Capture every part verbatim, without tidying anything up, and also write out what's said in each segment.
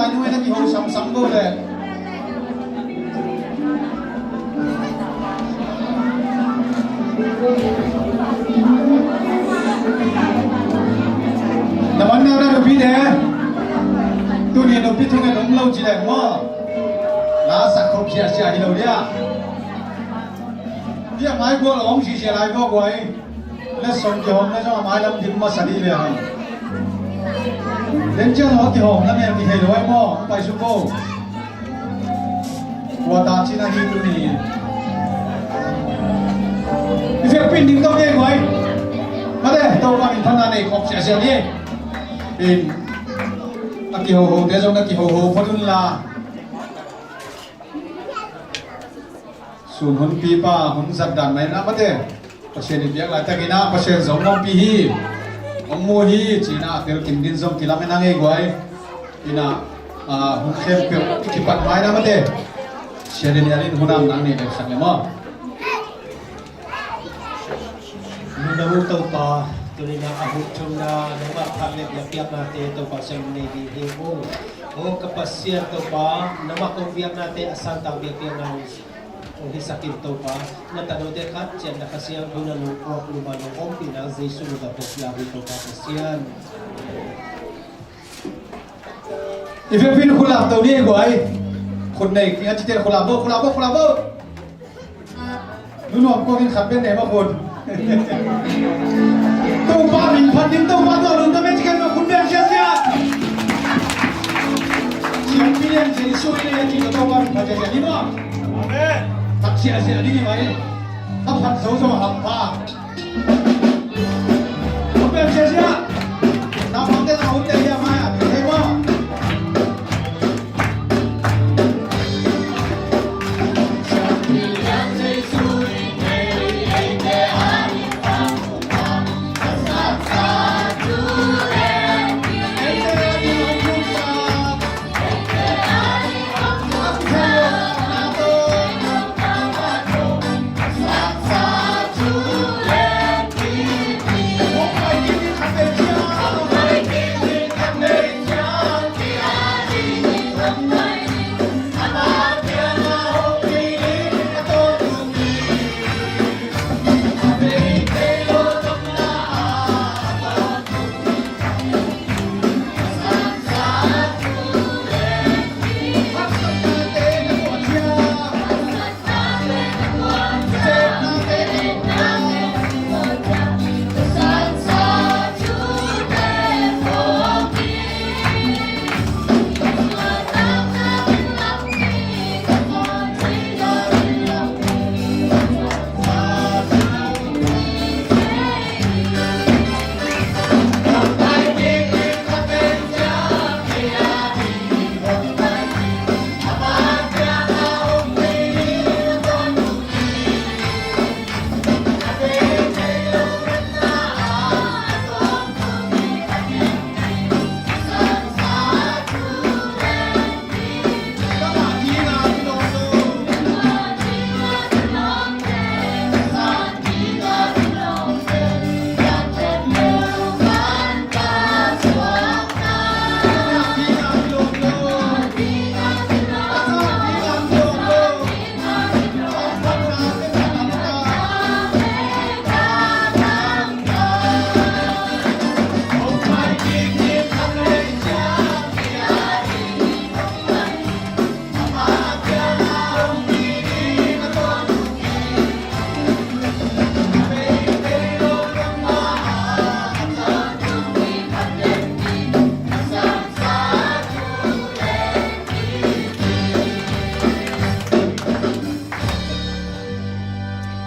Nui na kiho samsam bo le. Na man na na nupi de. Tuni nupi thungen om lo ci le maw. Na sak khop sia sia hi lo dia. Dia mai gual ong si sia lai bo guai. Na song kihawm na zong a mailam dim masa dih ve hang. Den ciang haw kihawm na mel kihei lo ai maw, hong pai suk ko. Kua ta cina hi tu ni. I fiak pin ding tawh ngei guai. Mate, Topa min phatna nei khawk siasia ni. In a kihoho te zong na kihoho phot un la. Sun hun pipa hun zat dan mai na mate. Pasian in biak laitakin ah Pasian zong ngawmpi hi. Hong mu hi cina a tel kim din zong kilam en a ngei guai. Ina hun khempeuh kipat mai na mate. Sian in hun am nang nei deusak le maw. Nunau Topa, tuni-in a hun thumna nangmah phat le biakpiaknate Topa sian nei ding hi uh. O ka Pasian Topa, nangmah kong biaknate a santang biakpiakna uh. Hong hisak in Topa, na tanote khat ciat na Kha Siangtho na nungkuap lum a nong ompihna Jesu min tawh ka piak hi Topa Pasian. I fepin khulap to ni ei guai. Khut nei ki a cite khulap bo, khulap bo, khulap bo. Nunuam kong in khat ben nei ma khun. Topa min phat ding, Topa tua lungdam e ci kan ma khun beng siasia. Siangpi lian sia i sui le a ci Topa min phat siasia ni maw. Amen. Phat siasia ding hi mai. A phat zo zo a hampha. Khun beng siasia. Naupangte na hun te hia mai a thei maw.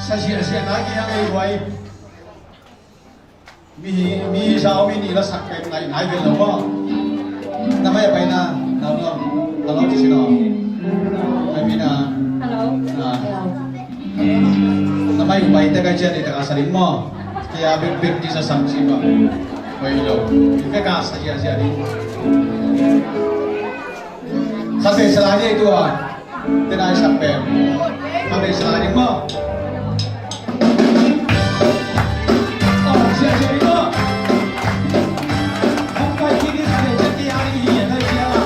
Sa sia sia na ki hang ei huai. Mi hi, mi hi sa mi ni la sak pen ngai ngai pen lo maw. Na mai a pai na, na lo, na lo ci si no. Mai pi na. Hello. Na. Hello. Na mai pai te kai cia ni ta ka sa ding maw. Kia bek bek ki sa sam ci ba. Pai lo. Bek ka sa cia cia ding. Sa se sa la ni tu a. Te nai sak pen. Kha vei sa lai ding maw. Aw, sia sia ding maw. Hong pai kik ding sa vei sia ki a ding hi a nai sia la.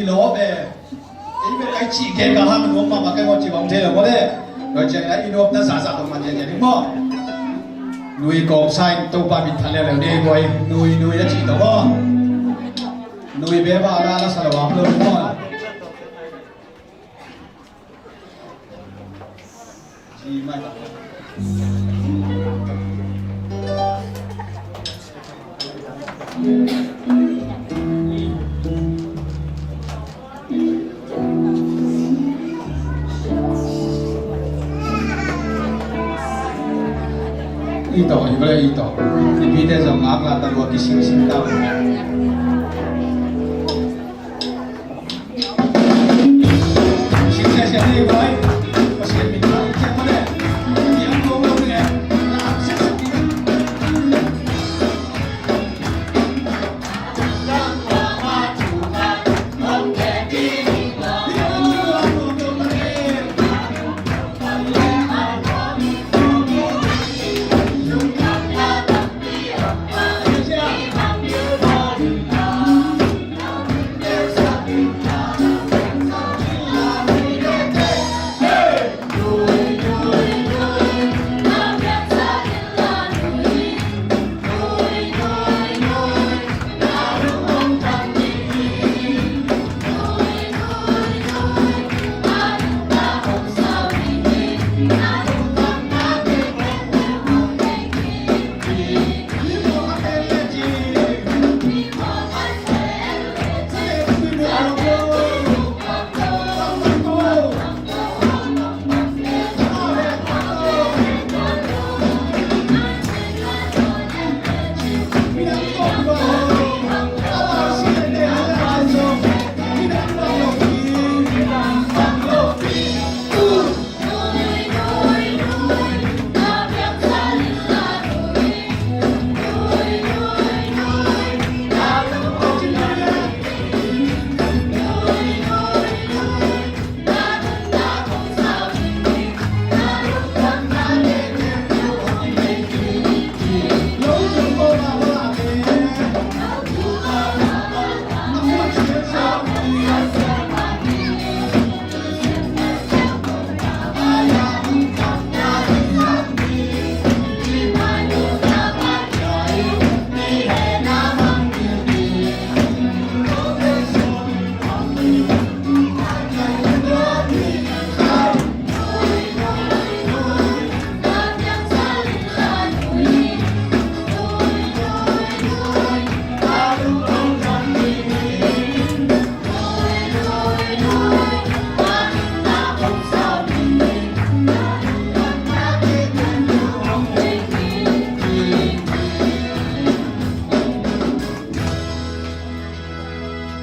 Lawp e. Ei bel kai cih gen ka hang nuam mahmah, kei maw ci bang thei lo maw le. Loi ciang a i nuamna zahzah tawh man ciang ciang ding maw. Nui kawmsa in Topa min phat leuleu ni ei buai. Nui, nui a cih tawh maw. Nui beba la la sa lo am lo ding maw. I tawh, i bel i tawh. I pite zong ngak la ta lua kising sing ta.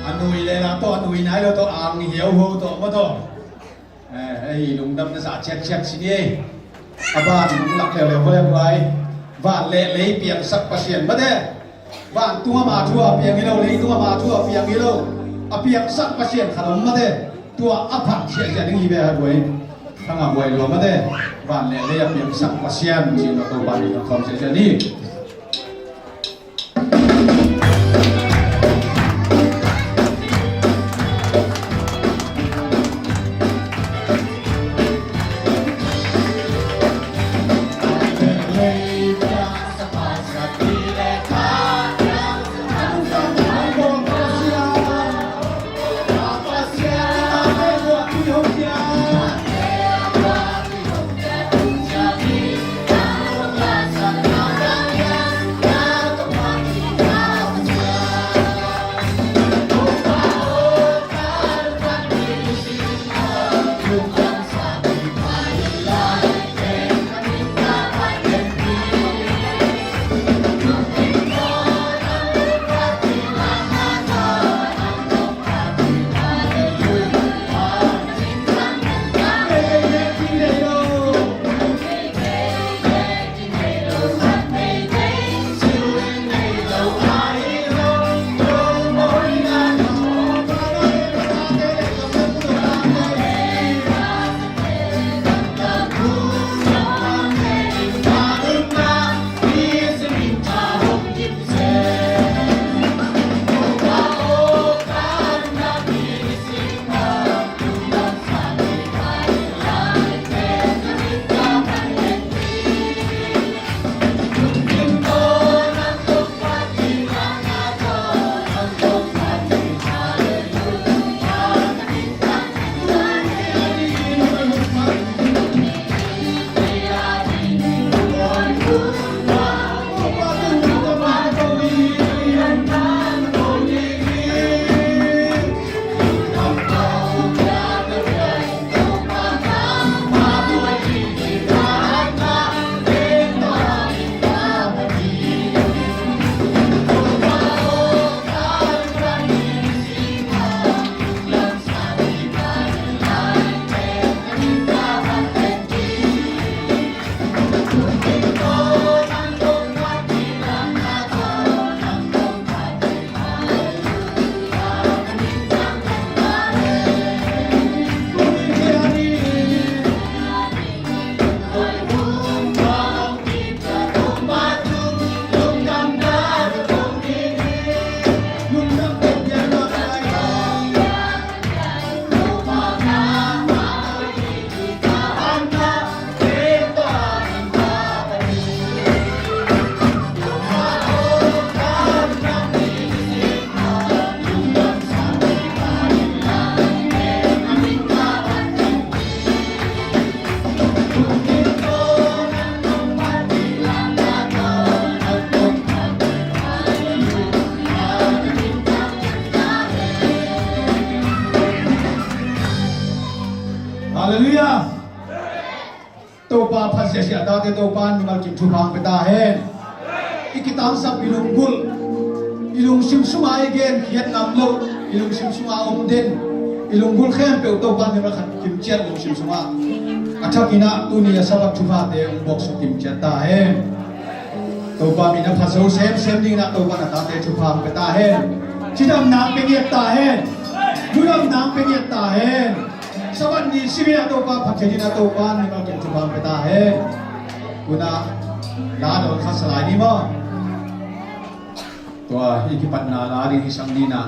A nui le la tawh, a nui nai lo tawh, ang hiau ho tawh maw tawh. Eh, ei lungdamna zah ciatciat si ni ei. A ban lak leuleu ko le buai. Van le lei piangsak Pasian mate. Vantung ama thu a piang hi lo, leitung ama thu a piang hi lo. A piangsak Pasian khat om mate. Tua a phat ciatciat ding hi ve a buai. Thang a buai lua mate. Van le lei a piangsak Pasian ci lo, Topa min thang khawm ciatciat ni. Halleluiah. Topa phat ziahziah tate Topa in mimal kim thupha hong pia ta hen. I kitangsap, i lunggulh, i lungsim sungah i genkhiat ngam loh, i lungsim sungah om den, i lunggulh khempeuh Topa in mimal khat kim ciat lungsim sungah a thakin ah tuni a Sabbath thuphate hong buaksuk kim ciat ta hen. Topa min a phat zo semsem dingin ah Topa in a tate thupha hong pia ta hen. Cidamna hong pia ngiat ta hen. Lungdamna hong pia ngiat ta hen. Sabbath ni sivei a Topa phat theih dingin ah Topa in mimal kim thupha hong pia ta hen. Tuna la dawn khat sa lai ni maw. Tua i kipatna la ding hi sang ni na.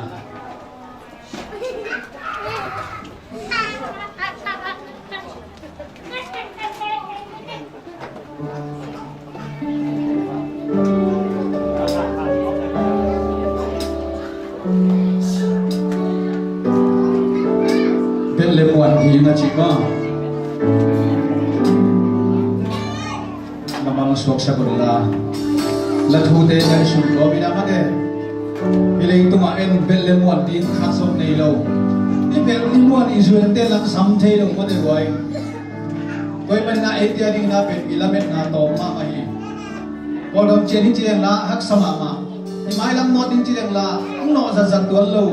Bel le muan ding a cih maw. Lamang suaksak un la. La thute ngaihsun kawm in ah mate. Hih leitungah en bel le muan ding khat zong nei lo. I bel i muan i zuante langsam thei lo mate guai. Tua ahih manin ah eite a dingin ah pen i lametna tawm mahmah hi. Kawlgam cian hi ci leng la haksa mahmah. I mailam nawt ding ci leng la hong nawh zatzat tuan lo.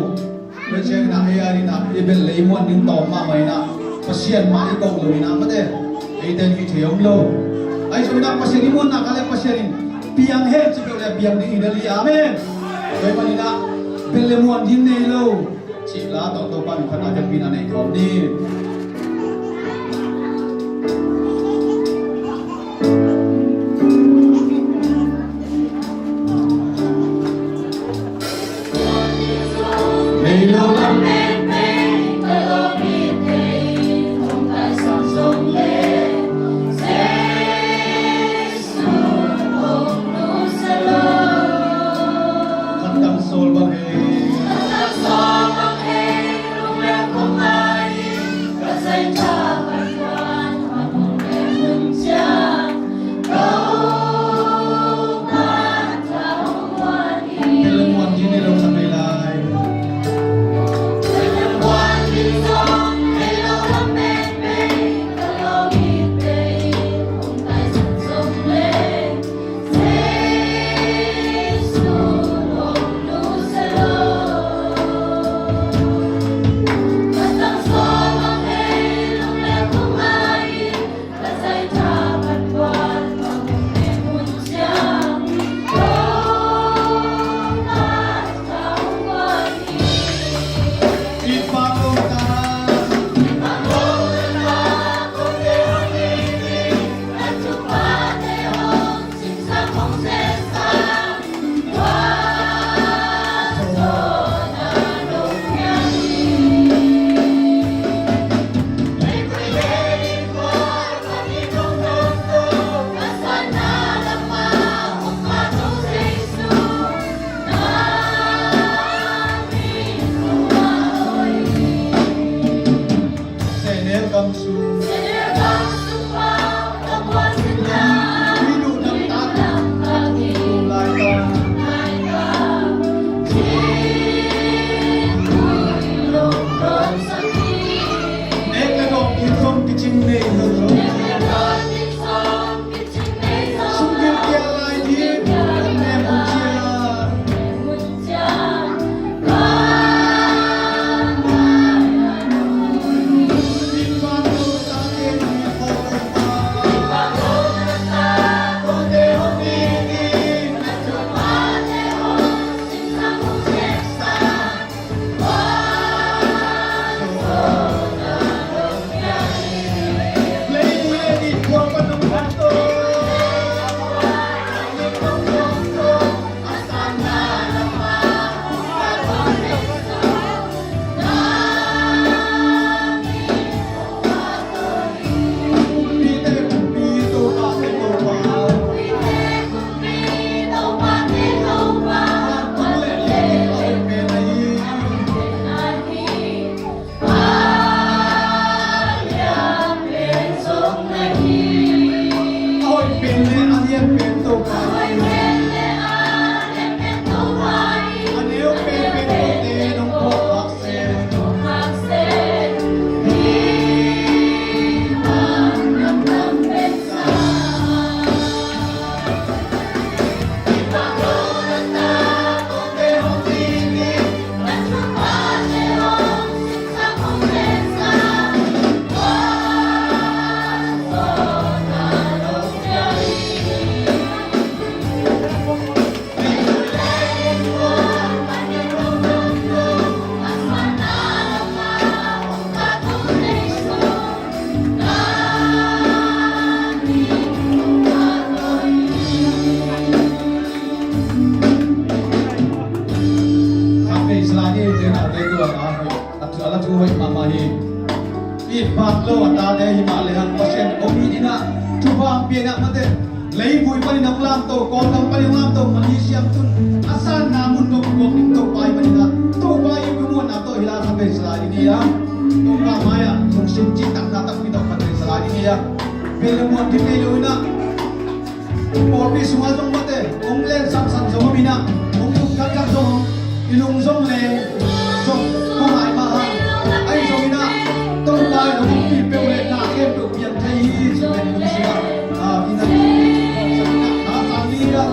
Tua ciangin ah ei a dingin ah i bel le i muan ding tawm mahmah in ah Pasian mah i ko lo in ah mate, eite in hih thei om lo. Ahi zongin ah Pasian i muanna kha le Pasian in piang hen ci peuh le piang ding hi na li. Amen. Tua ahih manin ah bel le muan ding nei lo cih la tawh Topa min phatna biakpi in ah nei khawm ni. A thu, a la thu hoih mahmah hi. It phak lo a tate hi mah lehang Pasian hong it in ah, thupha hong pia in ah, mate. Leivui panin hong lamto, Kawlgam panin hong lamto, Malaysia hong tun, a sanna mun tawh kikuak ding Topa i hih manin ah, Topa i muanna tawh hi lai khat vei sa lai ding hi a. Topa mai-ah lungsim cihtakna takpi tawh khat vei sa lai ding hi a. Pen le muan ding nei lo in ah, pawlpi sungah zong, mate, hong len samsam zong om in ah, hong tung khatkat zong om, i lung zong leng zong kong ngai mah hang. Ahi zongin ah, Topa in hong ompih peuh leh na khempeuh piang thei hi ci pen i lungsim ah, ah, in ah, na sang ding ah.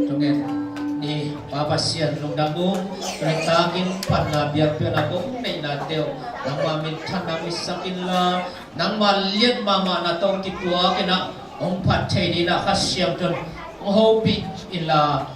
Tua ngen ni Pa Pasian lungdam ung, tua ngen takin phatna biakpiakna kong neihna teuh nangma minthanna hong hisak inla, nangma lian mahmahna tawh kituak in ah hong phat thei dingin ah Kha Siangtho in hong hopih inla,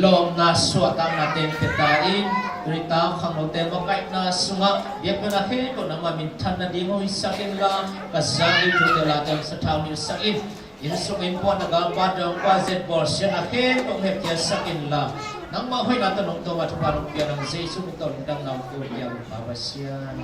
lawmna suahtakna teng pia ta in, tua ngen ta khangnote makaihna sungah biakpiakna khempeuh nangma minthanna ding hong hisak inla, ka zang ding thute late hong sathau sak in, innsung innkuan a galbat dong pa zet bawlsiatna khempeuh hong hepkhiatsak inla, nangma hoihna tawh nong tawm a thupha nong pia nang Jesu min tawh lungdamna hong ko hi ing, Pa Pasian.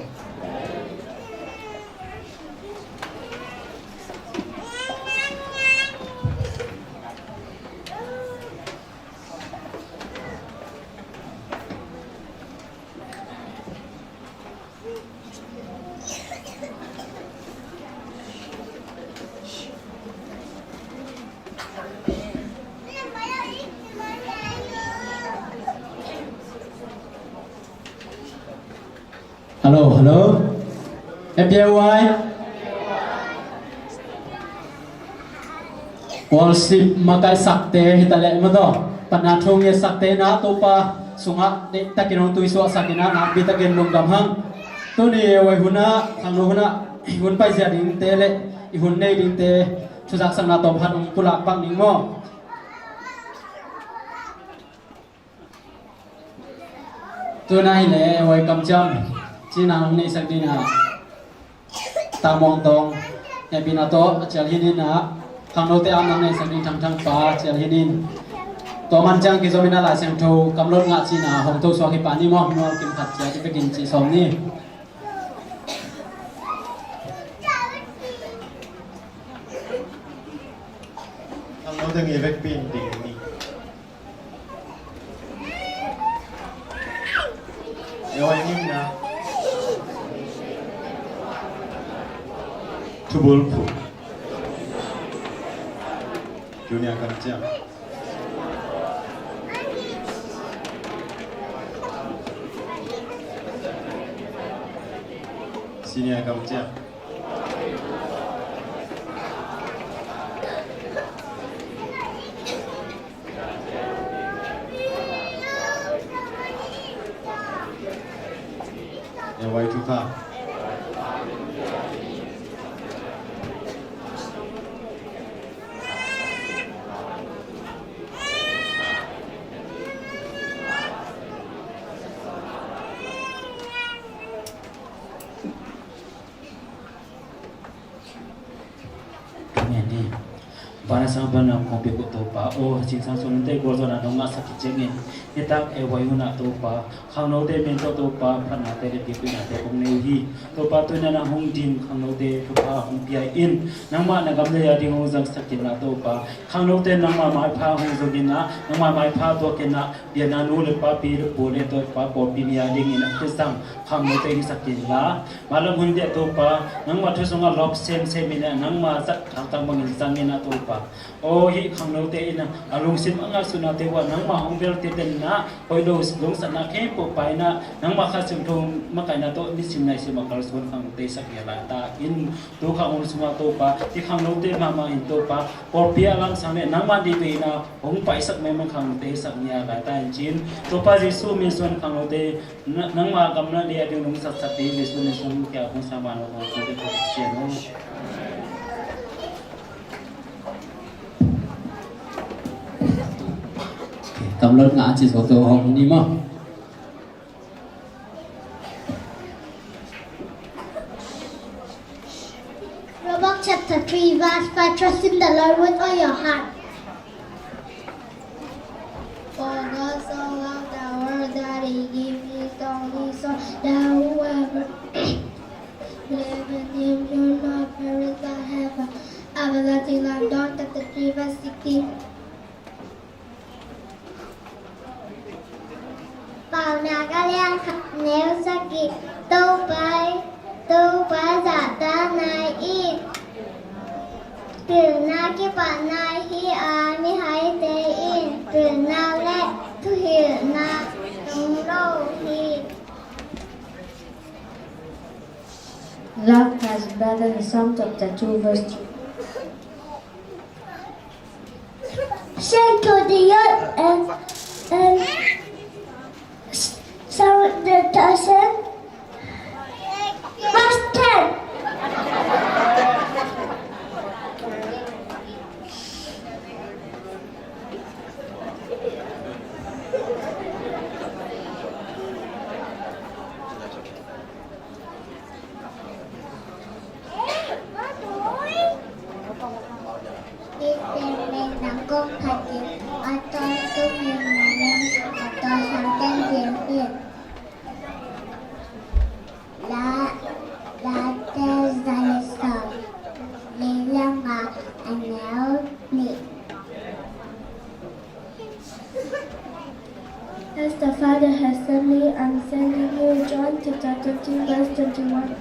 Hello, hello. F B Y. Worship makaihsakte hi ta leh maw, patna thu ngiatsakte na Topa sungah neihtakin hong tuisuahsak in ah nakpi takin lungdam hang. Tuni ei hun ah, khangno hun ah, i hun paizia dingte le i hun nei dingte thuzaksakna tawm khat hong pulak pak ning maw. Tuna hi leh ei kamciam cina hong neihsak ding ah, Tang Muang Tawng, hehpihna tawh cial hin in ah, khangnote a nang neihsak ding Thang Thang Pa cial hin in. Tua man ciang kizom in ah Lai Siangtho kamlot ngah cina hong tho suak hi pah ni maw, nual kim khat ciat i pekin ci sawm ni. Khangnote ngei vekpi in ding ni. Ewa ngimna. Thubulphu. Junior kamciam. Senior kamciam. Ewa i thupha. Amen. Vanasang vanlam kong pia ko Topa, o sinsang sunte gualzawhna nong ngahsak khit ciangin, nitak ei hun ah Topa, khangnote min tawh Topa, phatnate le piakpiaknate kong nei uh hi. Topa, tuni-in ah hong din khangnote thupha hong pia in, nangmah na gam le a ding hong zangsak in ah Topa, khangnote nangmah maipha hong zong in ah, nangmah maipha tuak in ah, biakna nu le pa, pi le pu le Topa, pawlpi mi a dingin a thuzang khangnote hong sak in la, mailam hun dia Topa, nangmah thu sungah lawp semsem in ah, nangmah zat khangtang bangin zang in ah Topa. Aw, hih khangnote in ah, a lungsim a ngaihsutnate uh ah, nangmah hong bel teten in ah, hoih lo lungsatna khempeuh paina, nangmah Kha Siangtho makaihna tawh nisim naisim a kalsuan khangnote sak hi a, laita in tu khang hun sungah Topa, hih khangnote mahmah in Topa, pawlpi a lamsang le nangmah deih deihna hong paisak mengmeng khangnote sak ni a, laita in cin. Topa Jesu min suang khangnote, na-, nangmah gam le a ding lungsatsak ding Jesu min suang kia hong sang ban lo khangnote ko sian hong. Kamlot ngah a ci sawto hong ni maw. Proverbs chapter three, verse five. Trust in the Lord with all your heart. For God so loved the world that he gave his only Son, that whoever believes in him should not perish but have everlasting life. John chapter three, verse sixteen. Paunak a lian khat neu sagih. Topa, Topa zahtakna in pilna kipatna hi a, mihaite in pilna le thuhilhna dong lo hi. Love has better, Psalm chapter two, verse three. Send to the earth and, and sound the thousand. Verse ten. La, Late za le sawm, le nga, a neu nih. As the Father has sent me, I'm sending you. John chapter thirteen, verse twenty-one.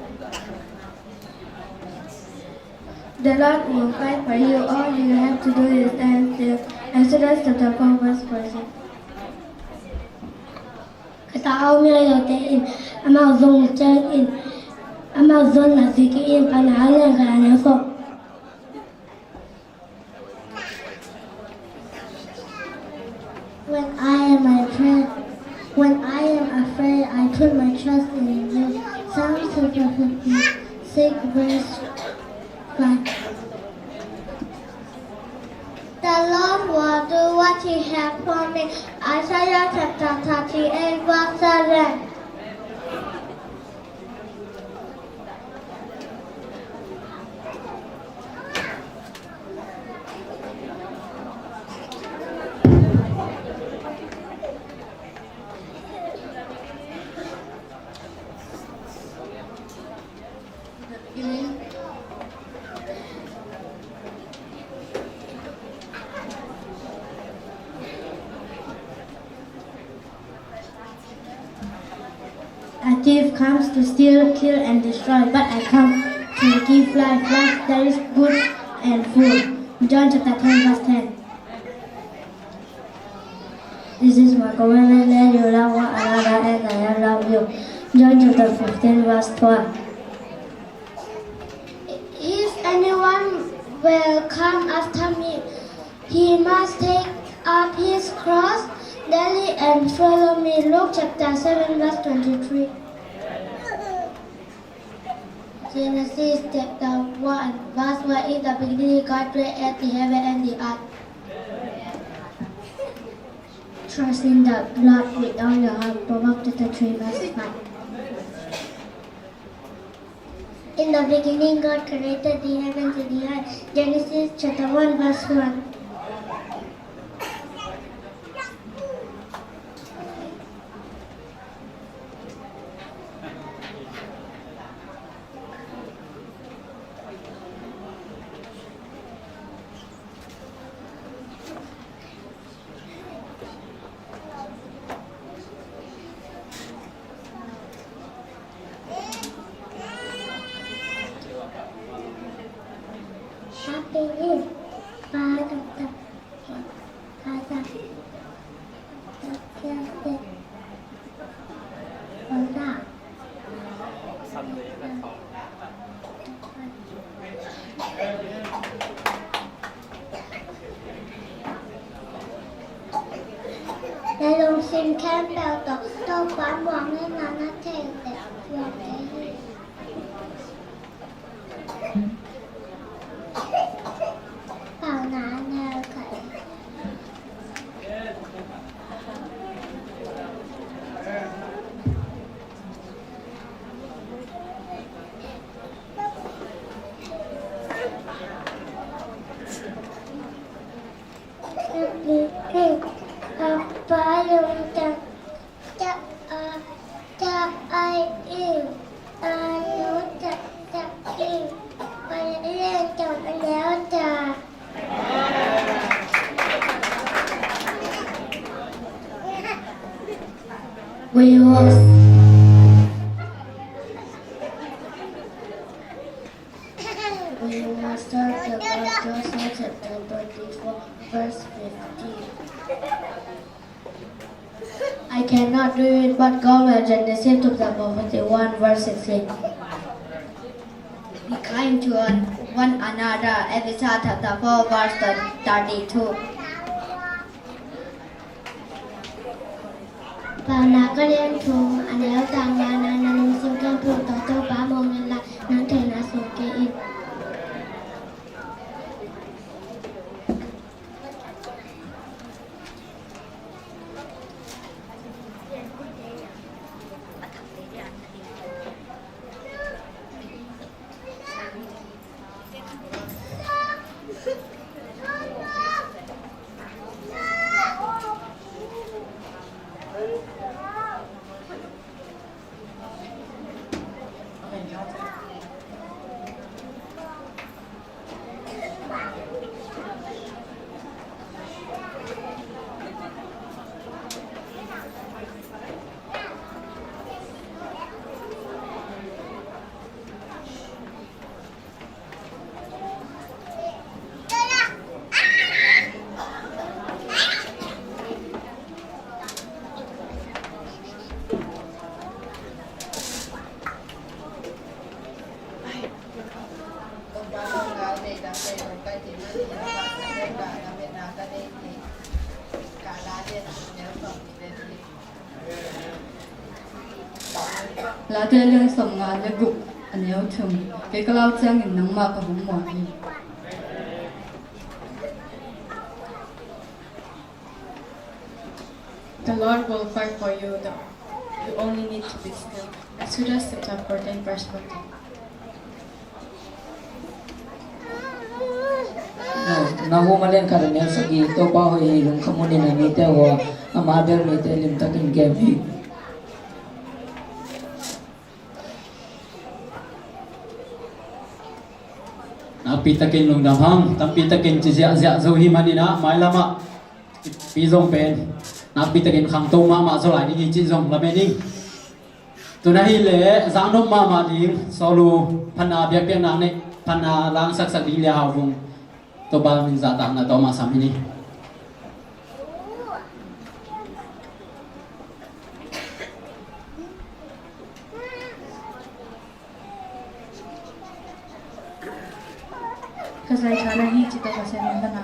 The Lord will fight for you. All you have to do is stand still. Exodus chapter four, verse fourteen. Ka ta aw mi lo te in, amau zong chen in, amau zon na ziki in, pana a lian ka na so. When I am afraid, when I am afraid, I put my trust in you. Psalm chapter fifty-six, verse five. The Lord will do what he has promised. Isaiah chapter thirty-eight, verse seven. A thief comes to steal, kill, and destroy, but I come to give life, life that is good and full. John chapter ten, verse ten. This is my commandment, that you love one another as I have loved you. John chapter fifteen, verse twelve. If anyone will come after me, he must take up his cross daily and follow me. Luke chapter seven, verse twenty-three. Genesis chapter one, verse one. In the beginning, God created the heaven and the earth. Trust in the Lord with all your heart. Proverbs chapter three, verse five. In the beginning, God created the heavens and the earth. Genesis chapter one, verse one. Na lungsim khempeuh tawh Topa muang in, na theih teh muang kei hi. Paunak a neu khat. We will We will start the Gospel chapter twenty-four, verse fifteen. I cannot do it, but God will. Genesis chapter forty-one, verse sixteen. Be kind to one, one another. Ephesians chapter four, verse thirty-two. Paunak a lian thum, a neu tang ngana, na lungsim khempeuh tawh Topa muang in la, nang theihna suang kei in. Late a lian sawmnga le guk, a neu thum. Kei ka lau ciangin nangmah ka hong muang hi. The Lord will fight for you, though. You only need to be still. Exodus chapter fourteen, verse fourteen. Nahum a lian khat a neu sagih. Topa hoih hi, lungkham un, a mite uh a, ama bel mite limtakin kem hi. Nakpi takin lungdam hang, tampi takin ci ziahziah zo hi maninah, mailamah pi zong pen nakpi takin khangto mahmah zo lai ding hi cih zong lamen ing. Tuna hileh zaknop mahmah ding, Sawlu phatna biakpiakna nei, phatna langsaksak ding Lia Hau Vung, Topa min zahtakna tawh mah sam hi ni. Ka zai kha na hi ci tawh ka sem na na.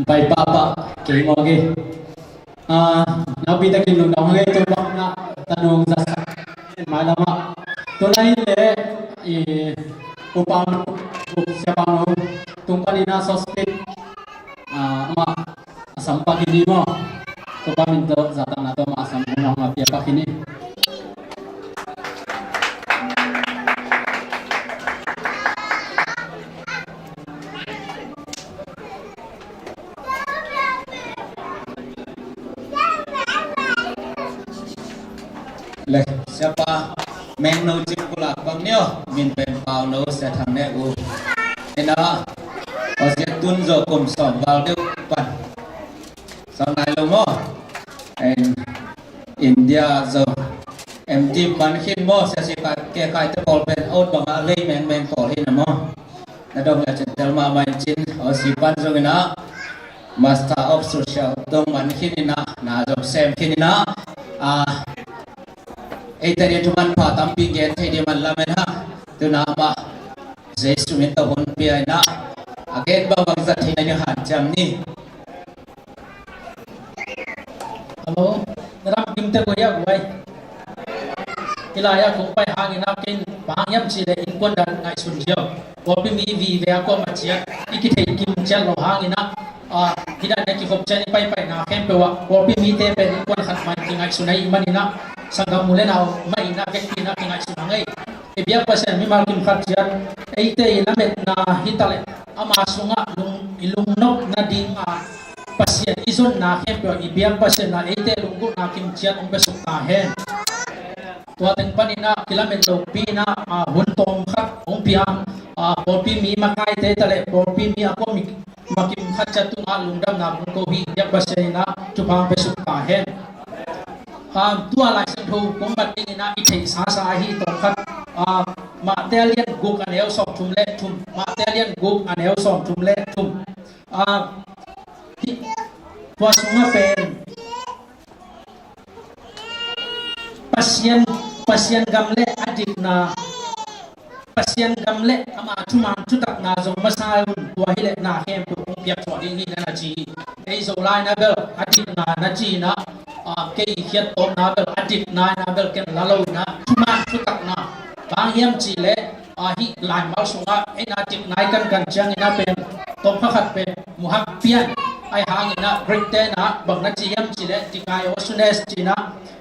Pai papa kei mawk hi. Ah, naupi takin lungdam hang ei, tu bang na tanung za sak mai lamah. Tu na in le i upa, upa siapa tung panin a sostin, ah, amah a sam pak hi ni maw. Tu panin tu za tak na tu amah a sam na amah pia pak hi ni. Le, siapa Mengno Cip Kulak bang ni aw, min pen Pauno Sia Thang Ne U. Ina, aw sia tun zo kum sawm val deuh pan. Sang nai lo maw. En, India zo M T man khin maw, sia si kai, ke kai te pawl pen out bang a lei meng meng pawl hi na maw. Na dong le cin tel mahmah in cin, aw si pan zong ina, Master of Social dong man khin ina, na zong sem khin ina, ah, ei te ni thuman pha tampi gen thei di man lamen ha, tu na ma, Jesu min tawh hun pia ina, a gen bang bang zat thei na ni han ciam ni. Hello, na dam kim te ko ya guai. Kila ya kong pai hang ina ken bang yam ci le innkuan dan ngaihsun ziau. Pawlpi mi vive a kuamah ciat i kithei kim ciat lo hang ina, ah, hi dan na kikhop ciat i paipaina khempeuh ah pawlpi mite pen innkuan khat mah in kingaihsun ahih man ina, sanggam u le nau mah ina vekpi ina kingaihsun a ngei. I biak Pasian mimal kim khat ciat eite i lametna hi ta le ama sungah lung, i lungnop nading a Pasian i zonna khempeuh i biak Pasian a eite lunggulhna kim ciat hong besuk ta hen. Tua teng panin ah kilamet lopi in ah, ah, hun tawm khat hong piang, ah, pawlpi mi makaite ta le pawlpi mi a kua mi makim khat ciat tungah lungdamna kong ko hi, biak Pasian in ah thupha hong besuk ta hen. Ah, tua Lai Siangtho kong mat ding in ah i theihsa sa ahi tawm khat, ah, Mate a lian guk a neu sawmthum le thum, Mate a lian guk a neu sawmthum le thum. Ah, hi, tua sungah pen Pasian, Pasian gam le a dikna, Pasian gam le ama thuman thutakna zong masa un, tua hi le na khempeuh hong piak suak ding hi na na ci hi. Ei Zolai na bel a dikna na ci na, ah, kei khiat tawpna bel a dikna na bel ken la lo na thuman thutakna. Bang hiam ci le, ah, hih laimal sungah ei na dikna i kankan ciangin ah pen tawmkha khat pen muhak pian ahi hangin ah Greek te na bang na ci hiam ci le dikaiosunes ci na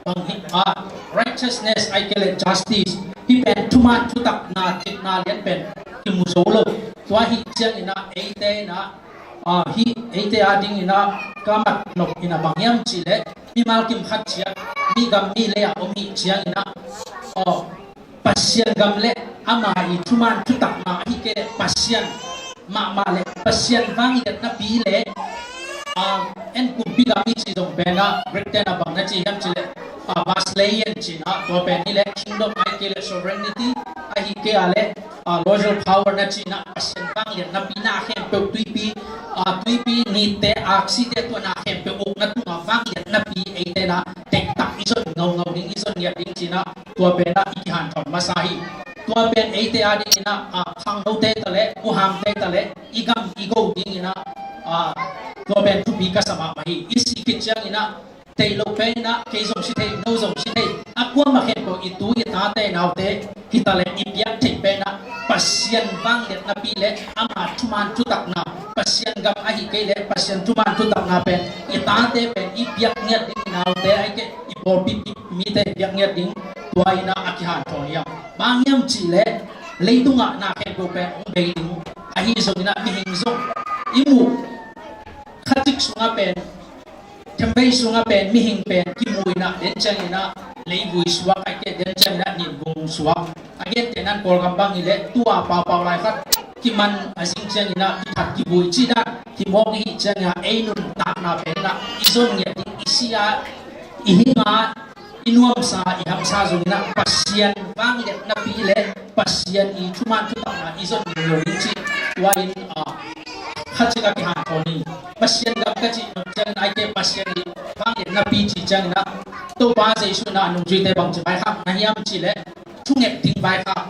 bang hi, ah, righteousness ahi kei le justice. Hih pen thuman thutakna dikna lian pen kimu zo lo. Tua hih ciangin ah eite na, ah, hih eite a dingin ah ka mat nop in ah bang hiam ci le mimal kim khat ciat mi gam mi lei ah om hih ciangin ah, aw, Pasian gam le ama i thuman thutakna ahi kei le Pasian mahmah le Pasian vangliatnapi le, ah, en kumpi gam i ci zong pen ah Greek te na bang na ci hiam ci le, ah, Basileia ci na tua pen hi le kingdom ahi kei le sovereignty ahi kei a le, ah, royal power na ci na Pasian vangliatnapi na khempeuh tuipi, ah, tuipi nitte aksite tua na khempeuh ukna tungah vangliatnapi eite na deihtak i zon ngaungau ding i zon ngiat ding ci na tua pen ah i kihanthawn masa hi. Tua pen eite a dingin ah, ah, khangnote ta le muhamte ta le i gam i go dingin ah, ah, tua pen thupi ka sa mahmah hi. I sih khit ciangin ah tei lo pen ah kei zong si thei, no zong si thei, a kuamah khempeuh i tu i tate naute hi ta le i piak thei pen ah Pasian vangliatnapi le ama thuman thutakna, Pasian gam ahi kei le Pasian thuman thutakna pen i tate pen i piak ngiat ding, naute ahi kei i pawlpi mite i piak ngiat ding, tua in ah a kihanthawn hiam. Bang hiam ci le leitungah na khempeuh pen hong bei ding ahi zongin ah mihing zong i muh khatik sungah pen thembei sungah pen mihing pen kimu in ah den ciangin ah leivui suak ahi kei den ciangin ah ninbung suak. A gente nan Kawlgam bang hi le tua paupau lai khat kiman a zing ciangin ah kithat kivui ci dan kimawk i hih ciangin ah ei nuntakna pen in ah i zon ngiat ding i si a i hing a i nuamsa i hamsa zongin ah Pasian vangliatnapi le Pasian i thuman thutakna i zon ngiat lo ding ci. Tua in, ah, khat cik a kihanthawn hi. Pasian gam ka cih nop ciangin ahi kei Pasian i vangliatnapi cih ciangin ah Topa Jesu in ah a nungzuite bangci vaikhak na hiam ci le thunget ding vaikhak,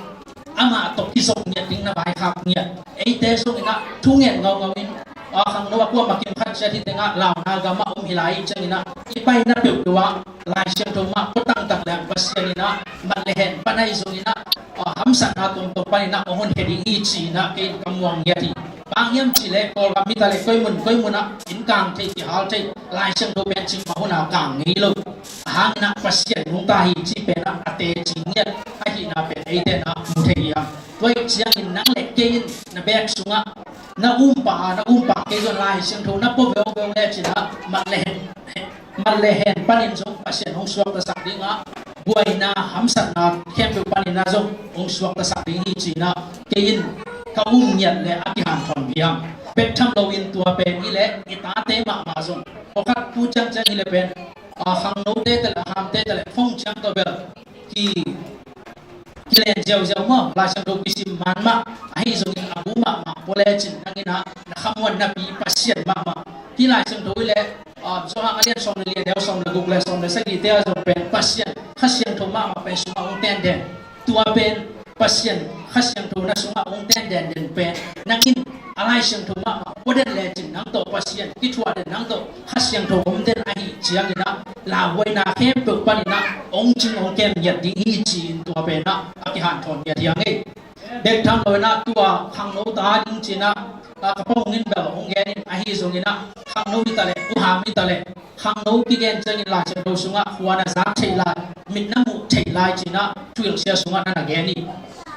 amah tawh kizop ngiat ding na vaikhak ngiat. Eite zongin ah thunget ngaungau in a, khangno a kuamah kim khat ciat hi tengah launa gamah om hi lai ciangin ah, i paina peuhpeuh ah Lai Siangtho mah pua tangtang leng Pasian in ah mat le hen pan ahi zongin ah, a, hamsatna tuamtuam panin ah hong honkhia ding hi ci-in ah kei in ka muang ngiat hi. Bang hiam cih leh Kawlgam hi ta leh koi mun koi mun ah inn kang thei, kihal thei, Lai Siangtho pen cikmah hun ah kang ngei lo. Ahang in ah Pasian nungta hi cih pen ah a teci ngiat ahihna pen eite in ah mu thei hi hang. Tua ahih ciangin nang le kei in na bag sungah na um pah a, na um pah kei zong Lai Siangtho na pua veuveu lecin ah mat le hen, mat le hen panin zong Pasian hong suaktasak ding a, buaina hamsatna khempeuh panin ah zong hong suaktasak ding hi ci-in ah kei in ka um ngiat le a kihanthawn hi hang. Bek tham loin tua pen hi leh i tate mahmah zong pawlkhat tu ciangciang hi leh pen, a, khangnote ta leh, a, hamte ta leh phone ciang tawh bel ki kilen ziauziau maw, Lai Siangtho kisim man mah, ahi zongin a bu mahmah pua lecin nang in ah na khamuan napi Pasian mahmah. Hih Lai Siangtho hi leh, a, Johan a lian sawm le li, a neu sawm le guk le sawm le sagihte ah zong pen Pasian Kha Siangtho mahmah pen sungah hong tenden. Tua pen Pasian Kha Siangtho na sungah hong tenden den pen nang in a Lai Siangtho mahmah pua den lecin nang tawh Pasian kithuah den, nang tawh Kha Siangtho om den ahih ciangin ah lauhuaina khempeuh panin ah hong cing hong kem ngiat ding hi ci-in tua pen ah a kihanthawn ngiat hi hang ei. Bek tham loin ah tua khangno ta ding ci-in ah, a, ka pa Hung in bel hong gen in, ahi zongin ah khangno hi ta leh, u ham hi ta leh, khangno kigen ciangin Lai Siangtho sungah khua na zak theih lai, mit na muh theih lai ci-in ah thuhilhsia sungah na na gen hi.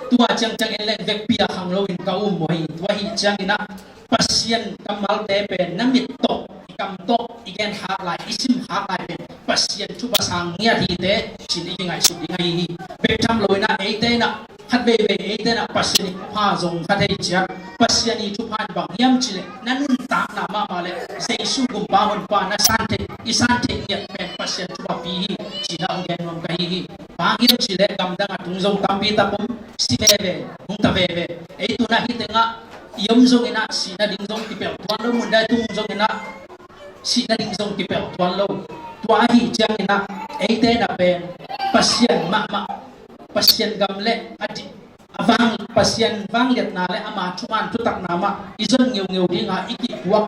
Tua ciangciang en leng vekpi ah khangno in ka um uh hi. Tua ahih ciangin ah Pasian kammalte pen na mit tawh, i kam tawh i gen khak lai, i sim khak lai pen Pasian thupha sang ngiat hi teh ci-in i kingaihsut ding ahi hi. Bek tham loin ah eite in ah khat veivei eite in ah Pasian i thupha zong kha thei ciat. Pasian i thupha in bang hiam cih leh na nuntakna mahmah leh Jesu gumpa honpa na san theih, i san theih ngiat pen Pasian thupha pi hi ci-in ah hong gen nuam ka hi hi. Bang hiam cih leh gamdang a tung zong tampi tak om, si veve, nungta veve. Ei tu-in ah hih tengah i om zongin ah sihna ding zong kipelh tuan lo, mundai tung zongin ah sihna ding zong kipelh tuan lo. Tua ahih ciangin ah eite in ah pen Pasian mahmah, Pasian gam le a di-, a vang, Pasian vangliatna le ama thuman thutakna mah i zon ngeungeu ding a, i kipuak,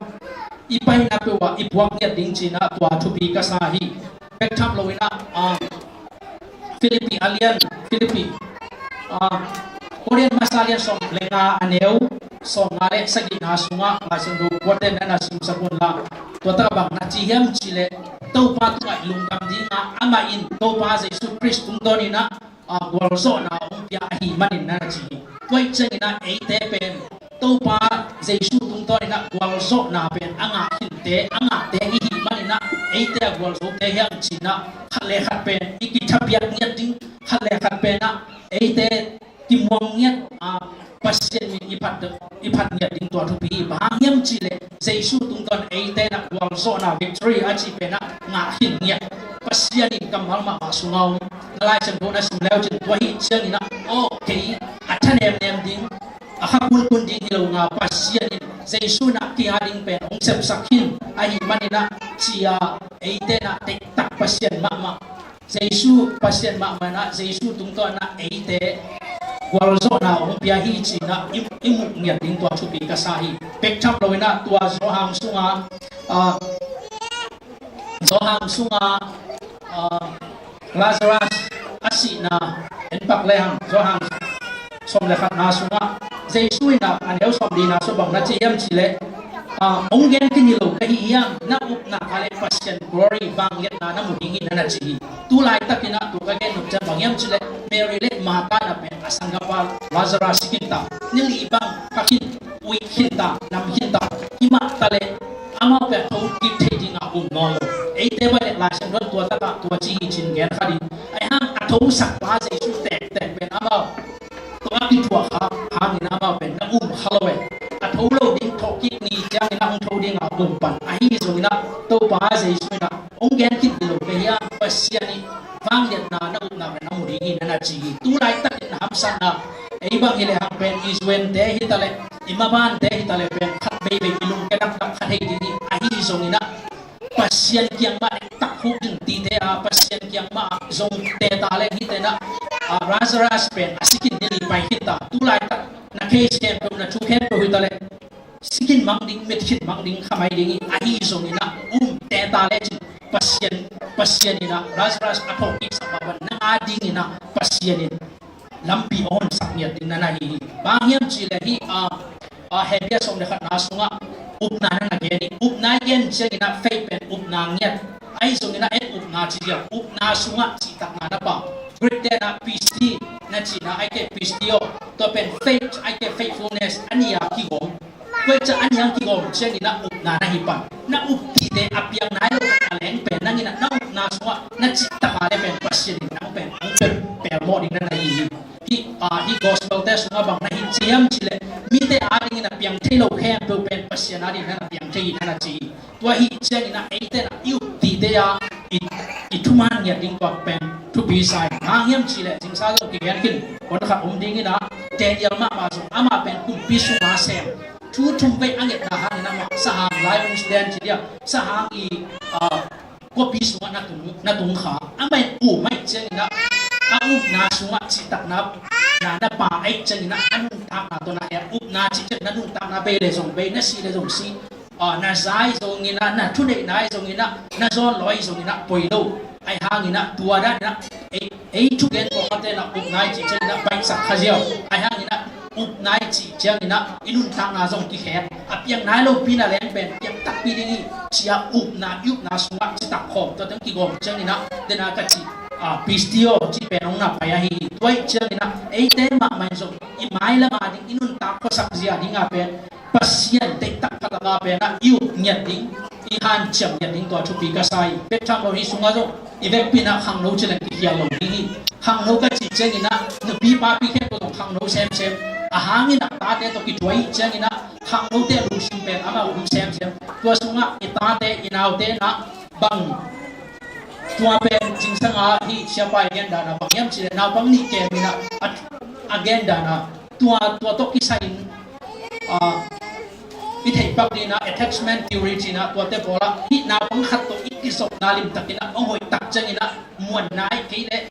i paina peuh ah i puak ngiat ding ci-in ah tua thupi ka sa hi. Bek tham loin ah, a, Philippi a lian, Philippi, a, Korin masa a lian sawm le nga, a neu sawm nga le sagihna sungah Lai Siangtho puate na na simsak un la. Tua takah bang na ci hiam cih leh Topa tungah i lungdam ding a, amah in Topa Jesu Khrist tungtawnin ah, a, gualzawhna hong pia ahih manin na na ci hi. Tua ahih ciangin ah eite pen Topa Jesu tungtawnin ah gualzawhna pen a ngah khinte, a ngahte i hih manin ah eite a gualzote hi hang ci-in ah khat le khat pen i kithapiak ngiat ding, khat le khat pen ah eite kimuang ngiat, a, Pasian min i phat, i phat ngiat ding tua thupi hi. Bang hang hiam cih leh Jesu tungtawn eite in ah gualzawhna, victory a cih pen ah ngah khin ngiat. Pasian in kammal mahmah sungah om. Na Lai Siangtho na sim le uh cin tua ahih ciangin ah, aw, kei a thanemnem ding, a kha kunkun ding hi lo nga, Pasian in Jesu in ah kei a ding pen hong sepsak khin ahih manin ah ci-a eite in ah deihtak Pasian mahmah, Jesu Pasian mahmah in ah, Jesu tungtawn in ah eite gualzawhna hong pia hi ci-in ah i, i muh ngiat ding tua thupi ka sa hi. Bek tham loin ah tua Johan sungah, ah, Johan sungah, ah, Lazarus a sihna en pak le hang, Johan sawm le khatna sungah Jesu in ah a neu sawm lina sungah bang na ci hiam cih leh, ah, hong gen khin hi lo ka hi hiam, na upna kha le Pasian glory, vangliatna na mu ding hi na na ci hi. Tu laitakin ah tu ka gen nop ciang bang hiam cih leh Mary le Martha in ah pen a sanggam pa Lazarus si khin ta, ni li bang kha khin, ui khin ta, nam khin ta, hi mah ta leh amau pen tho kik thei ding a um nawn lo. Eite bang le Lai Siangtho in tua takah tua ci hi ci-in gen kha ding. Ahi hang a thosak pa Jesu tektek pen amau tawh a kithuah kha hangin amau pen na um kha lo e. A tho lo ding, thawhkik ni ciangin ah hong tho ding a um pan. Ahi zongin ah Topa Jesu in ah hong gen khin hi lo ka hi hiam, Pasian i vangliatna na upna pen na mu ding hi na na ci hi. Tu laitakin na hamsatna, ei bang hi lehang pen i zuente hi ta leh, i mabante hi ta leh pen khat veivei i lungkia dakdak kha thei ding hi. Ahi zongin ah Pasian kiang mah dektak khuk ding tite a, Pasian kiang mah zong teta leng hite in ah, ah, Lazarus pen a si khin ni li pai khin ta. Tu laitak na case khempeuh, na thu khempeuh hi ta leh sikin mang ding, mithin mang ding kha mai ding hi. Ahi zongin ah um teta lecin Pasian, Pasian in ah Lazarus a thawhkiksak mah bangin nang a dingin ah Pasian in lampi a honsak ngiat ding na na hi hi. Bang hiam cih leh hih, ah, ah, Hebru sawm le khatna sungah upna na na gen hi. Upna i gen ciangin ah faith pen upna ngiat. Ahi zongin ah en upna ci ziau, upna sungah cihtakna na pha. Greek te in ah pisti na cihna, ahih kei leh pisteuo, tua pen faith, ahih kei leh faithfulness, a nih a kigawm. Tua ahih ciang a nih a kigawm ciangin ah upna na hi pan. Na up dingte a piang nai lo a leng pen nangin ah na upna sungah na cihtak a leh pen Pasian in nang pen hong pel, pelmawh ding na na hi hi. Hih, ah, hih gospel te sungah bang na hi ci hiam cih leh mite a dingin ah piang thei lo khempeuh pen Pasian a dingin na na piang thei hi na na ci hi. Tua ahih ciangin ah eite in ah i up dingte ah i, i thuman ngiat ding tua pen thupi sa hi. Bang hiam cih leh zingsang zong kigen khin, hun khat om dingin ah Daniel mahmah zong amah pen kumpi sungah sem thu thum vei a ngetna hangin amah sahang, lion's den ci dia, sahang i, ah, khuapi sungah na tung, na tung kha. Amah in um ahih ciangin ah a upna sungah cihtakna na, na pha ahih ciangin ah a nuntakna tawh na, eh, upna cih ciang na nuntakna bei leh zong bei, na si leh zong si, ah, na za hi zongin ah, na thuneihna hi zongin ah, na zawnlawh hi zongin ah poi lo. Ahi hangin ah tua danin ah ei, ei thugen pawlkhatte in ah upna i cih ciangin ah baihsak kha ziau. Ahi hangin ah upna i cih ciangin ah i nuntakna zong kikhek, a piang nai lopi na leng pen piang takpi ding hi, ci-a upna, i upna sungah citak khawm, tua teng kigawm ciangin ah, den a ka cih, ah, pisteuo cih pen hong na pai ahi hi. Tua ahih ciangin ah eite mahmah in zong i mailam a ding, i nuntak khuasak zia ding a pen Pasian deihtak pha lak a pen ah i up ngiat ding, i hanciam ngiat ding tua thupi ka sa hi. Bek tham lo, hih sungah zong i vekpi in ah khangno ci leng kikhial lo ding hi. Khangno ka cih ciangin ah nupi papi khempeuh zong khangno semsem. Ahi hangin ah tate tawh kithuah ahih ciangin ah khangnote lungsim pen amau lungsim semsem. Tua sungah i tate i naute in ah bang, tua pen zingsang a hih siapa i gen dan ah bang hiam cih leh naupang nih kem in ah a, a gen dan ah tua, tua tawh kisai in, ah, i theih pak dingin ah attachment theory ci-in ah tuate bawl ah, hih naupang khat tawh i kizopna limtakin ah hong hoih tak ciangin ah muanna, ahih kei leh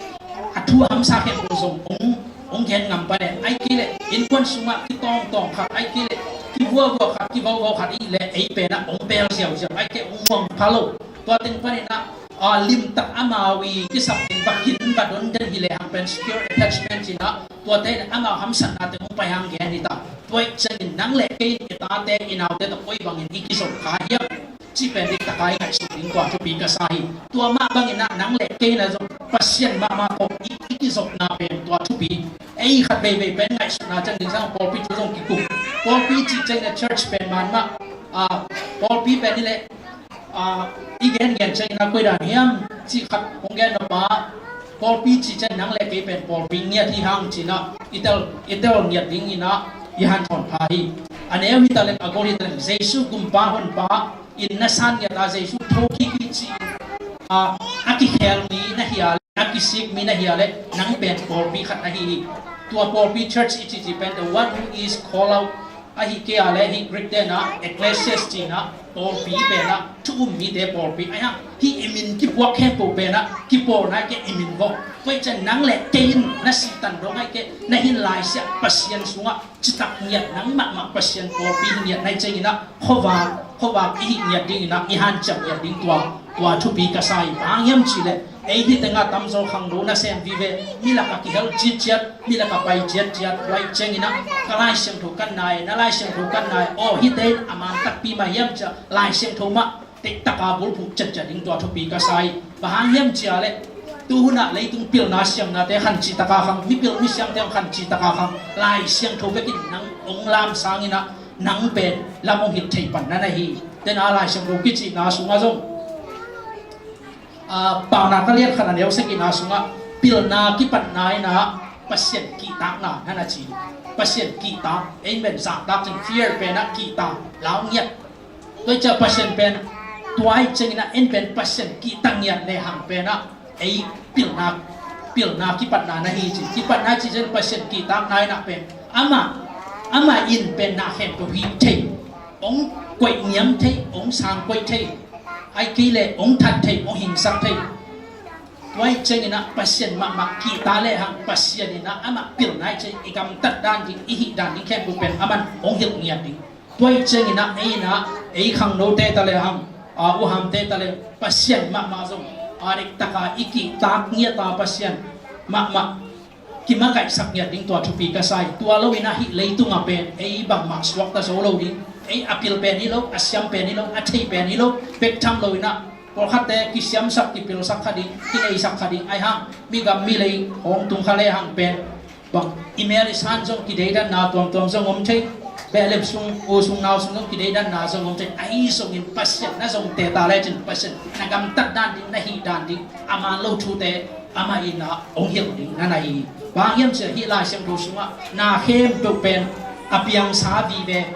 a thu a hamsa khempeuh zong hong, hong gen ngam pan e. Ahih kei leh innkuan sungah kitawngtawng khat, ahih kei leh kivuavua khat, kivauvau khat i hih leh ei pen ah hong pel ziauziau, ahih kei leh hong muang pha lo. Tua teng panin ah, ah, limtak amau i kisap ding, va khin va don den hi lehang pen secure attachment ci-in ah tuate in amau hamsatnate hong pai hang gen hi ta. Tua ahih ciangin nang le kei in i tate i naute tawh koi bangin i kizop kha hiam cih pen deihtak a i ngaihsut ding tua thupi ka sa hi. Tua mah bangin ah nang le kei in ah zong Pasian mahmah tawh i, i kizopna pen tua thupi. Ei khat veivei pen ngaihsutna ciang zingsang pawlpi thu zong kikum. Pawlpi cih ciangin ah church pen man mah, ah, pawlpi pen hi leh, ah, i gengen ciangin ah koi dan hiam cih khat hong gen nop a, pawlpi cih ciang nang le kei pen pawlpi ngiat hi hang ci-in ah i tel, i tel ngiat dingin ah i hanthawn pha hi. A neu hi ta leh, a gol hi ta leh, Jesu Gumpa Honpa in na san ngiat a, Jesu thokik hi ci-in, ah, a kikhel mi na hi a leh, a kisik mi na hi a leh, nang pen pawlpi khat na hi hi. Tua pawlpi, church i cihcih pen the one who is called out. Ahih kei a leh hih Greek te in ah ecclesias ci-in ah pawlpi pen ah thu um mite pawlpi. Ahi hang hih i min kipuak khempeuh pen ah kipawlna, kei i min vok. Tua ahih ciang nang le kei in na sih tan dong ahih kei leh na hin Laisiah Pasian sungah citak ngiat, nang mahmah Pasian pawlpi hi ngiat na hih ciangin ah khuavak, khuavak i hih ngiat dingin ah i hanciam ngiat ding tua, tua thupi ka sa hi. Bang hiam cih leh ei hih tengah tamzaw khangno nasem vive, mi lakah kihel ciatciat, mi lakah pai ciatciat, tua ahih ciangin ah ka Lai Siangtho kan nai, na Lai Siangtho kan nai, aw hihte in a man takpi mah hiam ci-a Lai Siangtho mah deihtak a bulphuh ciatciat ding tua thupi ka sa hi. Bang hang hiam cih leh tu hun ah leitung pilna siamnate khan cihtak a khang, mipil misiamte khan cihtak a khang, Lai Siangtho bekin nang hong lam sangin ah nang pen lam hong hilh thei pan na na hi. Tua ahih ciang Lai Siangtho kicihna sungah zong, ah, Paunak a lian khat a neu sagihna sungah pilna kipatna in ah Pasian kihtakna na na ci. Pasian kihtak, amen, zahtak cin, fear pen ah kihtak, lau ngiat. Tua ahih ciang Pasian pen, tua ahih ciangin ah en pen Pasian kihtak ngiat lehang pen ah ei pilna, pilna kipatna na hi ci. Kipatna cih ciang Pasian kihtakna in ah pen amah, amah in pen na khempeuh hih thei, hong koih niam thei, hong sang koih thei, ahih kei leh hong that thei, hong hingsak thei. Tua ahih ciangin ah Pasian mahmah kihtak lehang Pasian in ah amah pilna ahih ciang i gamtat dan ding, i hih dan ding khempeuh pen aman hong hilh ngiat ding. Tua ih ciangin ah ei in ah ei khangnote ta le hang, a, uhamte ta le, Pasian mahmah zong a, dektaka i kihtak ngiata Pasian mahmah kimakaihsak ngiat ding tua thupi ka sa hi. Tua lo in ah hih leitung a pen ei bangmah suakta zo lo ding, ei a pil pen hi lo, a siam pen hi lo, a thei pen hi lo, bek tham lo in ah pawlkhatte kisiamsak, kipilsak kha ding, kineisak kha ding, ahi hang migam milei hong tung kha le hang pen bang, i mel i san zong kideidanna tuamtuam zong om thei, behlep sung, u sung nau sung zong kideidanna zong om thei. Ahi zongin Pasian na zong teta lecin Pasian na gamtat dan ding, na hih dan ding, a man lo thute amah in ah hong hilh ding na na hi. Bang hiam cih leh hih Lai Siangtho sungah na khempeuh pen a piangsa vive,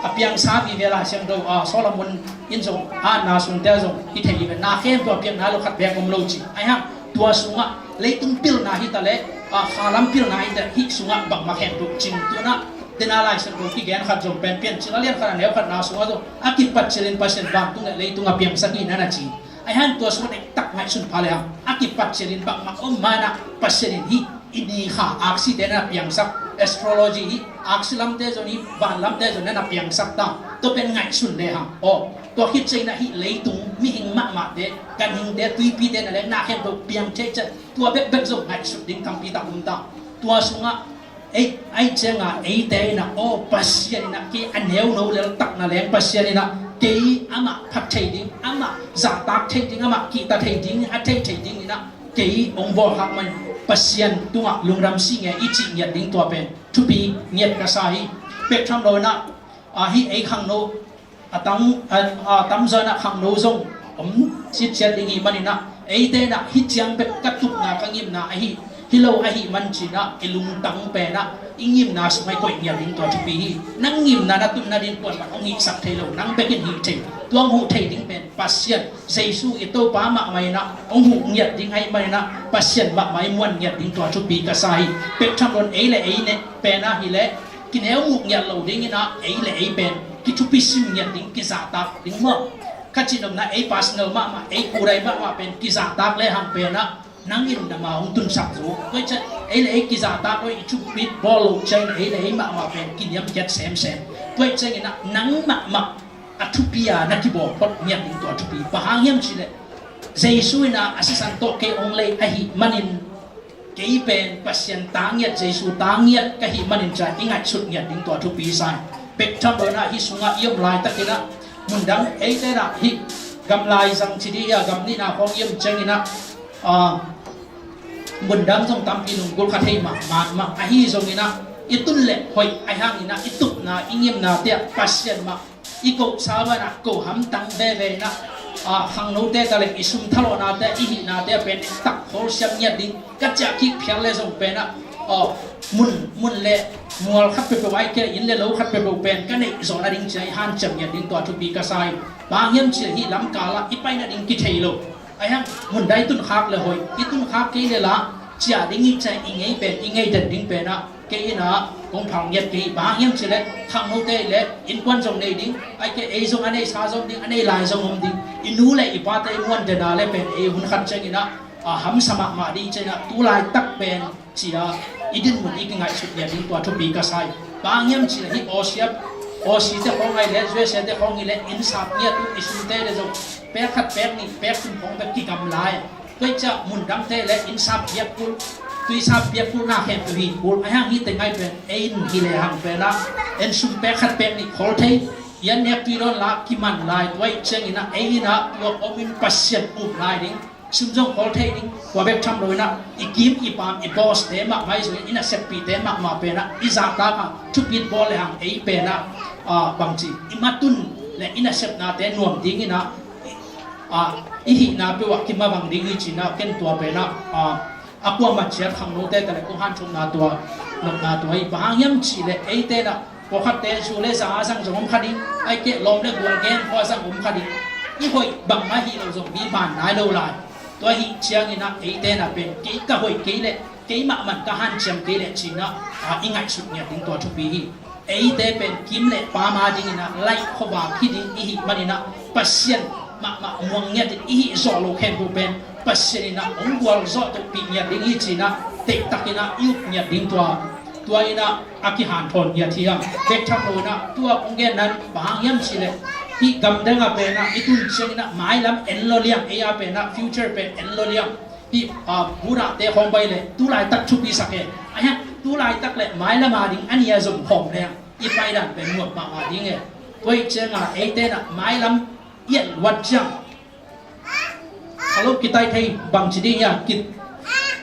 a piangsa vive. Lai Siangtho, a, Solomon in zong, a, na sungte zong i thei hi ve, na khempeuh a piang nai lo khat beek om lo ci. Ahi hang tua sungah leitung pilna hi ta le, a, khalam pilna hi ta, hih sungah bangmah khempeuh cing tu in ah, dena Lai Siangtho kigen khat zong pen Piancil a lian khat a neu khat na sungah zong a kipat cilin Pasian vantung le leitung a piangsak hi na na ci. Ahi hang tua sungah dektak ngaihsun pha le hang, a kipat cilin bangmah om ma in ah Pasian in hih i ni kha aksite na na piangsak, astrology hi, aksi lamte zong hi, van lamte zong na na piangsak ta. Tua pen ngaihsun le hang, aw, tua khit ciangin ah hih leitung mihing mahmahte, ganhingte, tuipite na leng na khempeuh piang thei ciang, tua bekbek zong ngaihsut ding tampi tak om ta. Tua sungah ei, ahi cianga eite in ah, aw, Pasian in ah kei a neuno leltak na leng Pasian in ah kei amah phat thei ding, amah zahtak thei ding, amah kihta thei ding, a thei thei ding in ah kei hong bawlkhak man, Pasian tungah lungdam si nge i cih ngiat ding tua pen thupi ngiat ka sa hi. Bek tham lo in ah, a, hih ei khangno a tam, a, a tamzaw in ah khangno zong om sitciat ding hi man in ah, eite in ah hih ciang bek ka tupna, ka ngimna ahi, hi lo ahih man ci in ah i lungtang pen ah i ngimna sungah i koih ngiat ding tua thupi hi. Nang ngimna na tupna ding kuamah hong hihsak thei lo, nang bek in hih thei. Tua hong huh thei ding pen Pasian Jesu i Topa mahmah in ah hong huh ngiat ding ahih man in ah Pasian mahmah i muan ngiat ding tua thupi ka sa hi. Bek tham lo in ei le ei ne pen ah hi leh kineu muh ngiat lo ding in ah ei le ei pen kithupi sim ngiat ding, kizahtak ding maw? Ka cih nopna ei personal mahmah, ei kudai mahmah pen kizahtak le hang pen ah nang in na ma hong tunsak zo. Tua ih ciang ei le ei kizahtak lo, i thupit bawl lo ciang ei le ei mahmah pen kiniamkhiat semsem. Tua ih ciangin ah nang mahmah a thupi a na kibawl phot ngiat ding tua thupi. Bang hang hiam cih leh Jesu in ah a sisan tawh kei hong lei ahih manin kei pen Pasian ta ngiat, Jesu ta ngiat ka hih manin ci a i ngaihsut ngiat ding tua thupi sa hi. Bek tham lo in ah hih sungah i om laitakin ah mundang eite in ah hih gamlai zang ci dih a, gam nihna khawng i om ciangin ah, a, mundang zong tampi lunggulh kha thei mahmah, ahi zongin ah i tun leh hoih, ahi hangin ah i tupna, i ngimnate ah Pasian mah i kohsa banah ko hamtang veve in ah, a, khangnote ta leng i sum thalawhnate, i hihnate a pen tak khawl siam ngiat ding ka ciah kik phial le zong pen ah, aw, mun, mun le mual khat peuhpeuh, ahih kei leh inn le lo khat peuhpeuh pen ka neih zawh nading ci a i hanciam ngiat ding tua thupi ka sa hi. Bang hiam cih leh hih lamkal ah i pai nading kithei lo. Ahi hang mundang i tunkhak le hoih, i tunkhak kei le lah ciah ding i ci a i ngei pen, i ngei den ding pen ah kei in ah kong phal ngiat kei hi. Bang hang hiam cih leh khangnote le innkuan zong nei ding, ahih kei leh ei zong a neisa zong ding, a nei lai zong om ding. I nu le i pate i muan den a le pen ei hun khat ciangin ah, a, hamsa mahmah ding ci a, tu laitak pen ci a i dinmun i kingaihsut ngiat ding tua thupi ka sa hi. Bang hang hiam cih leh hih Aussie, Aussie te khawng ahih leh, U S A te khawng ahih leh, inn sap ngiat uh, i sumte le zong pek khat pek nih pek thum khawng bek kigamla hi. Tua ih ciang mundangte le inn sap biak kul, tui sap biak kul na khempeuh hi kul. Ahi hang hihte ngai pen ei in hi le hang pen ah, en sum pek khat pek nih khawl thei, i an nek tui dawn la kiman lai. Tua ih ciangin ah ei in ah tua om in Pasian up lai ding, sum zong khawl thei ding, tua bek tham lo in ah i kim i pam i boss te mahmah, i zong in i naseppihte mahmah pen ah i zahtak a thupit bawl le hang ei pen ah, a, bangci i matun le i nasepnate nuam dingin ah, a, i hihna peuh ah kimavang ding hi ci in ah ken tua pen ah, a, a kuamah ciat khangnote ta le kong hanthotna tua, nopna tua hi. Bang hang hiam cih leh eite in ah pawlkhatte zu le za a zang zong om kha ding, ahih kei leh lawm le gual gen khawng a zang om kha ding. I hoih bangmah hi lo zong mi ban nai lo lai. Tua ahih ciangin ah eite in ah pen kei ka hoih kei leh keimah man ka hanciam kei leh ci in ah, a, i ngaihsut ngiat ding tua thupi hi. Eite pen kim le pam a dingin ah laih khuavak hi ding i hih manin ah Pasian mahmah muang ngiat in i hih zawh loh khempeuh pen Pasian in ah hong gualzawhtohpih ngiat ding hi ci in ah, teitakin ah i up ngiat ding tua Tua inah a kihanthawn ngiat hi hang. Bek tham lo inah tua kong gen nan bang hang hiam cih leh, hih gamdang ah pen ah i tun ciang inah mailam en lo liang, ei a pen ah future pen en lo liang. Hih, ah, Buddha te khawng pai leh tu laitak thupi sak e. Ahi hang tu laitak leh mailam a ding a nih a zom khawm leng i paidan pen nuam mahmah ding e. Tua ih ciang a eite inah mailam i et luat ciang a lo kitai thei bangci ding hiam, ki,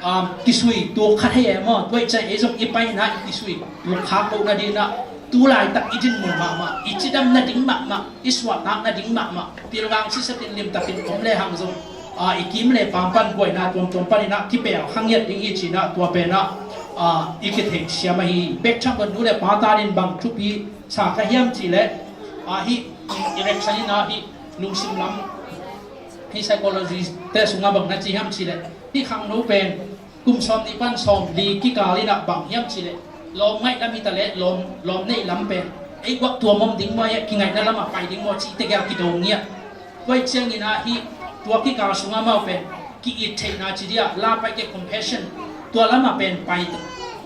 um, kisui tuk kha thei e maw. Tua ih ciang ei zong i paina i kisui tuk khak loh nading inah tu laitak i dinmun mahmah, i cidam nading mahmah, i suahtak nading mahmah, pilvang sisatin limtakin om le hang zong, ah, i kim le pam pan buaina tuamtuam pan inah kipel kha ngiat ding hi ci inah tua pen ah, ah, i kitheihsiam ahi. Bek tham lo nu le pa ta ding bang thupi sa ka hiam cih leh, ah, hih, i rep sa inah hih lungsim lam, hih psychology te sungah bang na ci hiam cih leh, hih khangno pen kum sawmnih pan sawmli kikal inah bang hiam cih leh, lawm ngaih lam hi ta leh, lawm, lawm neih lam pen ei guak tuam om ding maw, ei kingaihna lamah pai ding maw cih tegel kido ngiat. Tua ih ciang inah hih tua kikal sungah amau pen ki-it theihna ci dia, love, pai ke compassion, tua lamah pen pai,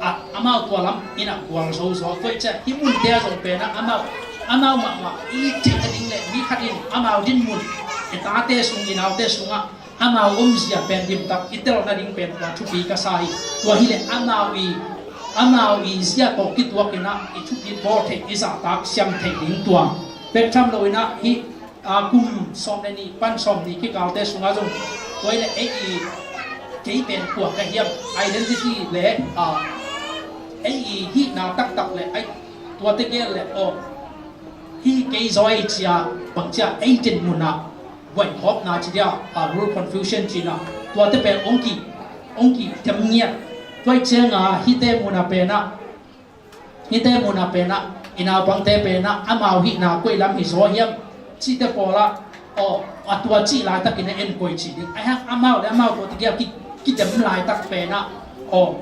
ah, amau tua lam inah gual zozo. Tua ih ciang hih munte ah zong pen ah amau, amau mahmah i it theih nading le mi khat in amau dinmun, i tate sung, i naute sungah amau omzia pen limtak i tel nading pen tua thupi ka sa hi. Tua hi leh amau i, amau i zia tawh kituak inah i thupi bawl theih, i zahtak siam theih ding tua. Bek tham lo inah hih, ah, kum sawm le nih pan sawmnih kikalte sungah zong tua hi leh ei i, kei pen kua ka hiam, identity le, ah, ei i hihna taktak le, ai, tua tegel le, aw, hih kei zaw ei cia, bang cia ei dinmun ah buaikhawkna ci dia, ah, rule confusion ci inah tuate pen ong ki, ong kidem ngiat. Tua ih ciang a hihte mun ah pen ah, hihte mun ah pen ah i naupangte pen ah amau hihna koi lam hi zaw hiam cihte pawl ah, aw, a tua cih laitakin a en koi cih ding. Ahi hang amau le amau tua tegel ki, kidem laitak pen ah, aw,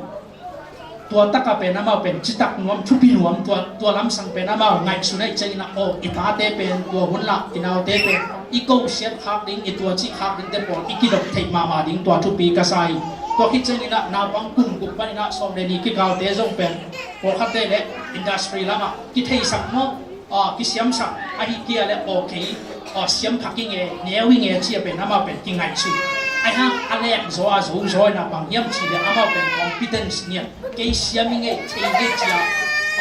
tua tak ah pen amau pen citak nuam, thupi nuam, tua, tua lamsang pen amau ngaihsun ahih ciang inah, aw, i tate pen tua hun lah i naute pen i kosiat khak ding, i tua cih khak dingte pawl i kidop theih mahmah ding tua thupi ka sa hi. Tua khit ciang inah naupang kum guk pan inah sawm le nih kikalte zong pen pawlkhatte le industry lamah kitheisak maw, ah, kisiamsak, ahih kei leh aw kei, ah, siam kha ing e, neu ing e ci a pen amau pen kingaihsun. Ahi hang a lek zaw a zo zaw inah bang hiam cih leh amau pen competence ngiat, kei siam ing e, thei ing e ci a,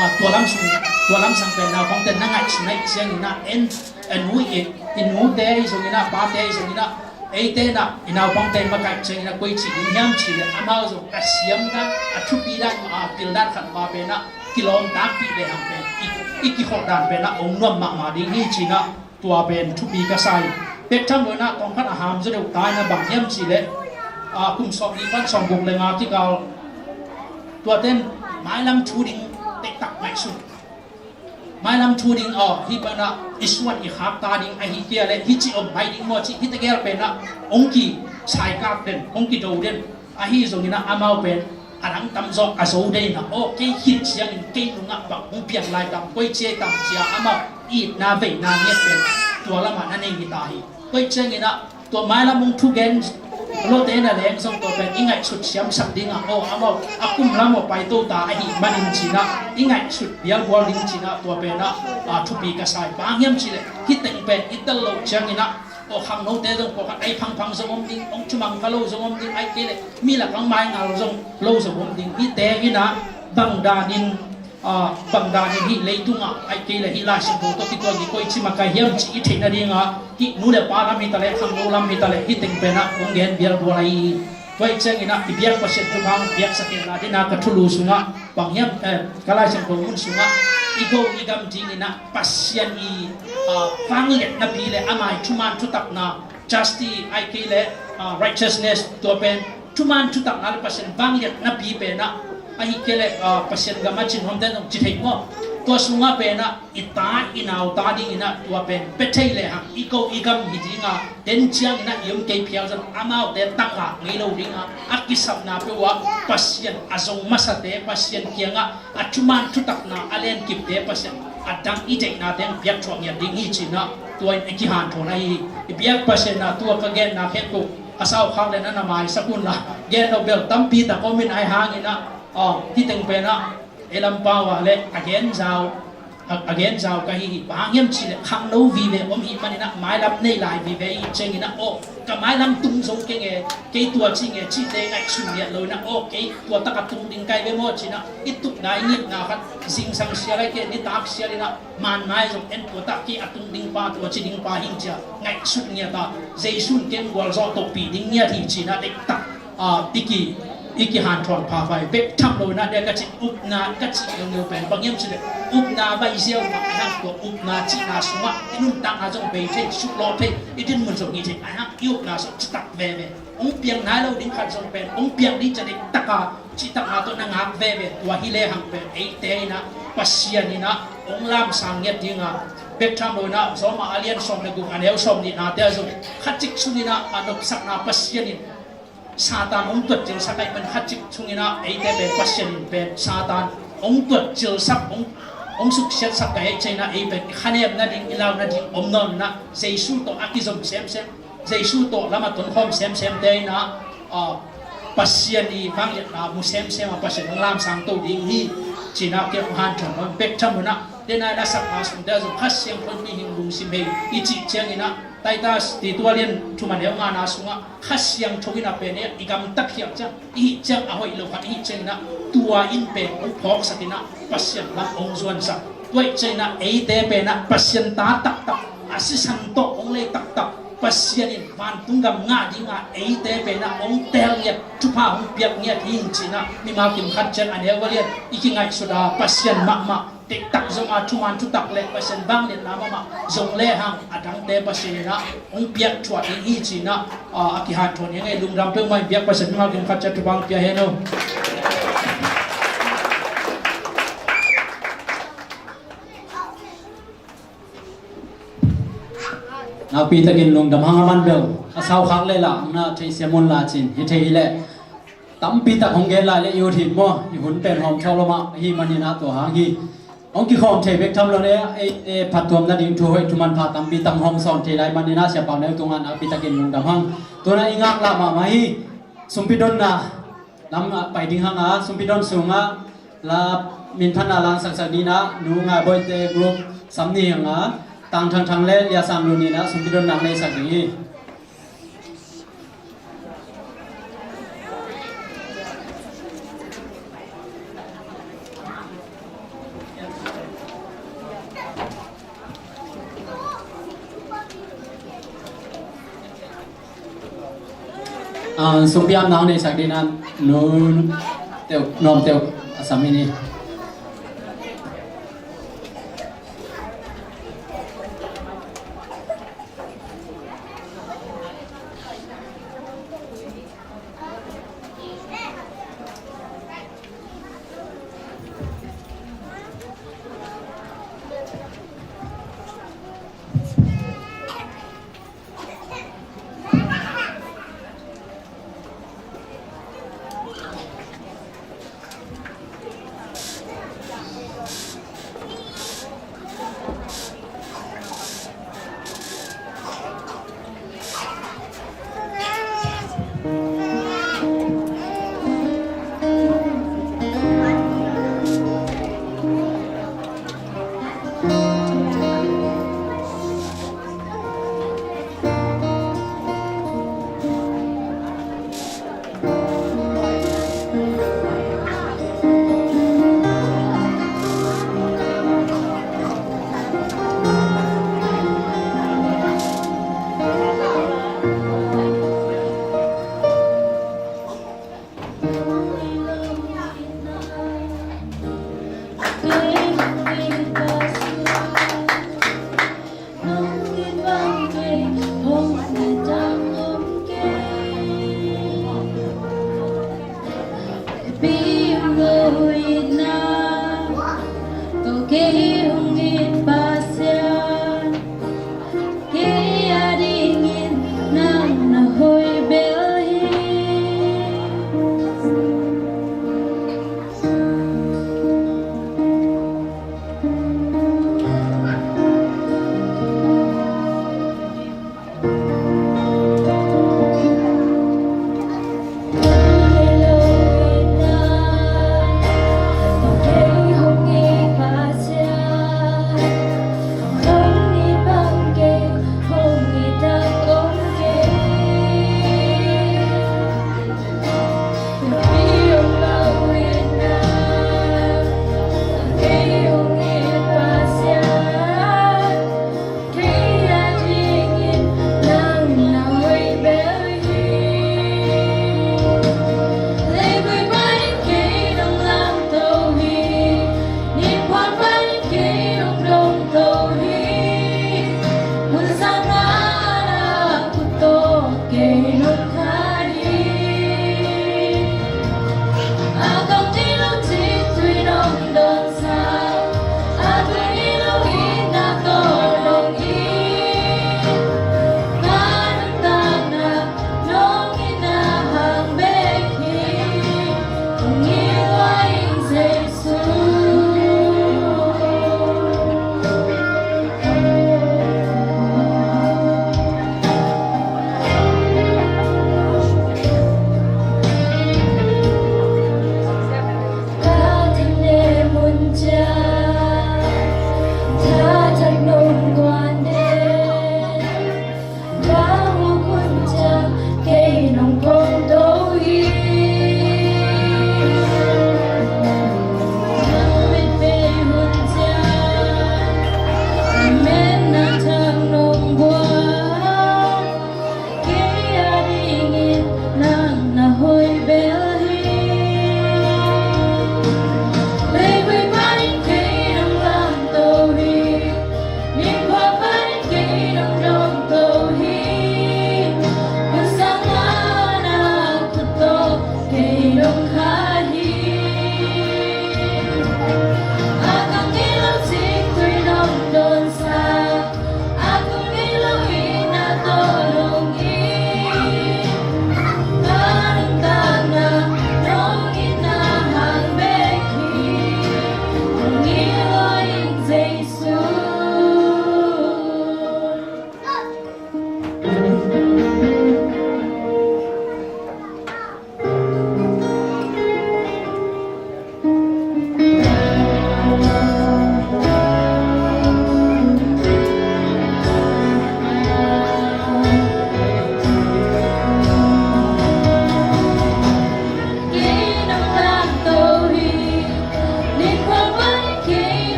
ah, tua lamsang, tua lamsang pen naupangte na ngaihsun ahih ciang inah en, a nu i, i nute i zong inah, pate i zong inah, eite inah i naupangte makaih ciang inah koi cih ding hiam cih leh amau zong a siam dan, a thupi dan, a pil dan khat mah pen ah kilawm takpih le hang pen i, i kiholh dan pen ah ong nuam mahmah ding hi ci inah tua pen thupi ka sa hi. Bek tham lo inah tawmkhat a ham zaw deuh ta inah bang hiam cih leh, ah, kum sawmnih pan sawmguk le nga kikal tuate in mailam thu ding tektak ngaihsun. Mailam thu ding, aw, hih pan ah i suan i khak ta ding, ahih kei leh hih ci om mai ding maw cih hih tegel pen ah ong kisaikak den, ong kido den. Ahi zong inah amau pen a dang tamzaw a zo den inah, aw, kei khit ciangin kei nungah bang hong piang lai tam, koi cia tam ci a amau itna veina ngiat pen tua lamah na nei hi ta hi. Tua ih ciang inah tua mailam ong thugen lote na leng zong tua pen i ngaihsut siamsak ding ah, aw, amau a kum lam aw paito ta ahih manin ci inah i ngaihsut bialbual ding ci inah tua pen ah, ah, thupi ka sa hi. Bang hiam cih leh hih teng pen i tel loh ciang inah, aw, khangnote zong pawlkhat ei phangphang zong om ding, ong thumang kha lo zong om ding, ahih kei leh mi lakah ong maingal zong lo zong om ding. Hihte inah bang danin, ah, bang danin hih leitungah, ahih kei leh hih Lai Siangtho tawh kituak i koi ci makaih hiam cih i theih nading ah, hih nu le pa lam hi ta leh, khangno lam hi ta leh, hih teng pen ah kong gen bialbual ahi hi. Tua ih ciang inah i biak Pasian thupha piaksak inah ding ah ka thulu sungah bang hiam, eh, ka Lai Siangtho mun sungah i go i gam ding inah Pasian i, ah, vangliatna pi le ama i thuman thutakna, justice, ahih kei leh, ah, righteousness, tua pen thuman thutakna le Pasian vangliatna pi pen ah, ahih kei leh, ah, Pasian gam a cin hawmte zong ci thei maw? Tua sungah pen ah i ta i nau ta ding inah tua pen pia thei le hang i go i gam hi ding ah, den ciang inah i om kei phial zong amaute tanglak ngei lo ding ah, a kisapna peuh ah Pasian a zong masate Pasian kiangah a thuman thutakna a lenkipte Pasian a dang i deihnate hong piak thuak ngiat ding hi ci inah tua in i kihanthawn ahi hi. I biak Pasian ah tua ka genna khempeuh a saukhak le na na maisak un la, gen lo bel tampi tak om in, ahi hang inah, aw, hih teng pen ah Ei lam pau ah le a gen zau, a, a gen zau ka hi hi. Bang hang hiam cih leh khangno vive om hi manin ah, mailam nei lai vive hi ciangin ah, aw, ka mailam tung zo keng e, kei tua ci nge cihte ngaihsun ngiat lo in ah, aw, kei tua tak a tung ding ka hi ve maw ci-in ah, i tukna i ngimna khat zingsang sial ahih kei leh nitak sial in ah, man mai zong en tua tak kei a tung ding pa, tua ci ding pa hi ing ci-a ngaihsut ngiat a, Jesu in kei gualzawh tawhpih ding ngiat hi ci-in ah, deihtak a, i ki, i kihanthawn phapha hi. Bek tham lo in ah, tua ka cih upna ka cih leuleu pen bang hiam cih leh, upna baih ziau mah ahih hang, tua upna cihna sungah i nuntakna zong bei thei, suklawh thei, i dinmun zong hi thei ahih hang, i upna sung citak veve, hong piang nai lo ding khat zong pen hong piang ding ci-a deihtak a, citakna tawh na ngak veve. Tua hi lehang pen eite in ah, Pasian in ah hong lamsang ngiat ding a, bek tham lo in ah, Rom a lian sawm le guk, a neu sawm nihnate ah zong, kha cik sungin ah a nopsakna Pasian in Satan hong tuatcilsak ahih manin, kha cik sungin ah eite pen Pasian in pen Satan hong tuatcilsak, hong, hong suksiatsak ka hih ciangin ah, ei pen i khanem nading, i lau nading om nawn in ah, Jesu tawh a kizom semsem, Jesu tawh lam a tonkhawm semsemte in ah, a, Pasian i vangliatna mu semsem a, Pasian hong lamsang to ding hi ci-in ah kei hong hanthawn, hong bek tham lo in ah, tua na, na sakna sungte ah zong Kha Siangtho mihing lungsim hi i cih ciangin ah, Titus, Titu a lian thum, a neu ngana sungah, Kha Siangtho in ah pen i gamta khial ciang, i hih ciang a hoih lo khat i hih ciangin ah, tua in pen hong phawksak in ah, Pasian lam hong zuansak. Tua ahih ciangin ah, eite pen ah Pasian ta taktak, a sisan tawh hong lei taktak, Pasian in vantung gam ngah ding a, eite pen ah hong teel ngiat, thupha hong piak ngiat hi ing ci-in ah, mimal kim khat ciat, a neu a lian, i kingaihsut a, Pasian mahmah deihtak zong a, thuman thutak le Pasian vangliatna mahmah zong lehang, a dangte Pasian in ah hong piak thuah ding hi ci-in ah, a, a kihanthawn hi ing ei. Lungdam peuhmah in biak Pasian mimal kim khat ciat thupha hong pia hen aw. Nakpi takin lungdam hang, a man bel a sau khak leh lah na theihsiam un la cin, hi thei hi leh tampi tak hong gen lai leh i ut hi maw, i hun pen hawm thawk lo mah ahih manin ah, tua hang hi. Hong kikhawm thei bek tham lo in ah, ei, ei phattuam nading thu hoih thu manpha tampi tak hong sawn thei lai manin ah, Sia Pau Neu tungah nakpi takin lungdam hang. Tu-in ah i ngaklah mahmah hi. Sumpidonna lam ah pai ding hang a, sumpidon sungah la minphatna la hong saksak dingin ah, Nu Ngai Bawi te group sam ni hang a, Tang Thang Thang le Lia Sang Lun in ah sumpidonna hong neisak ding hi. A, sumpiam nang nei sak ding a, Nu Teu, Nuam Teu, a sam hi ni.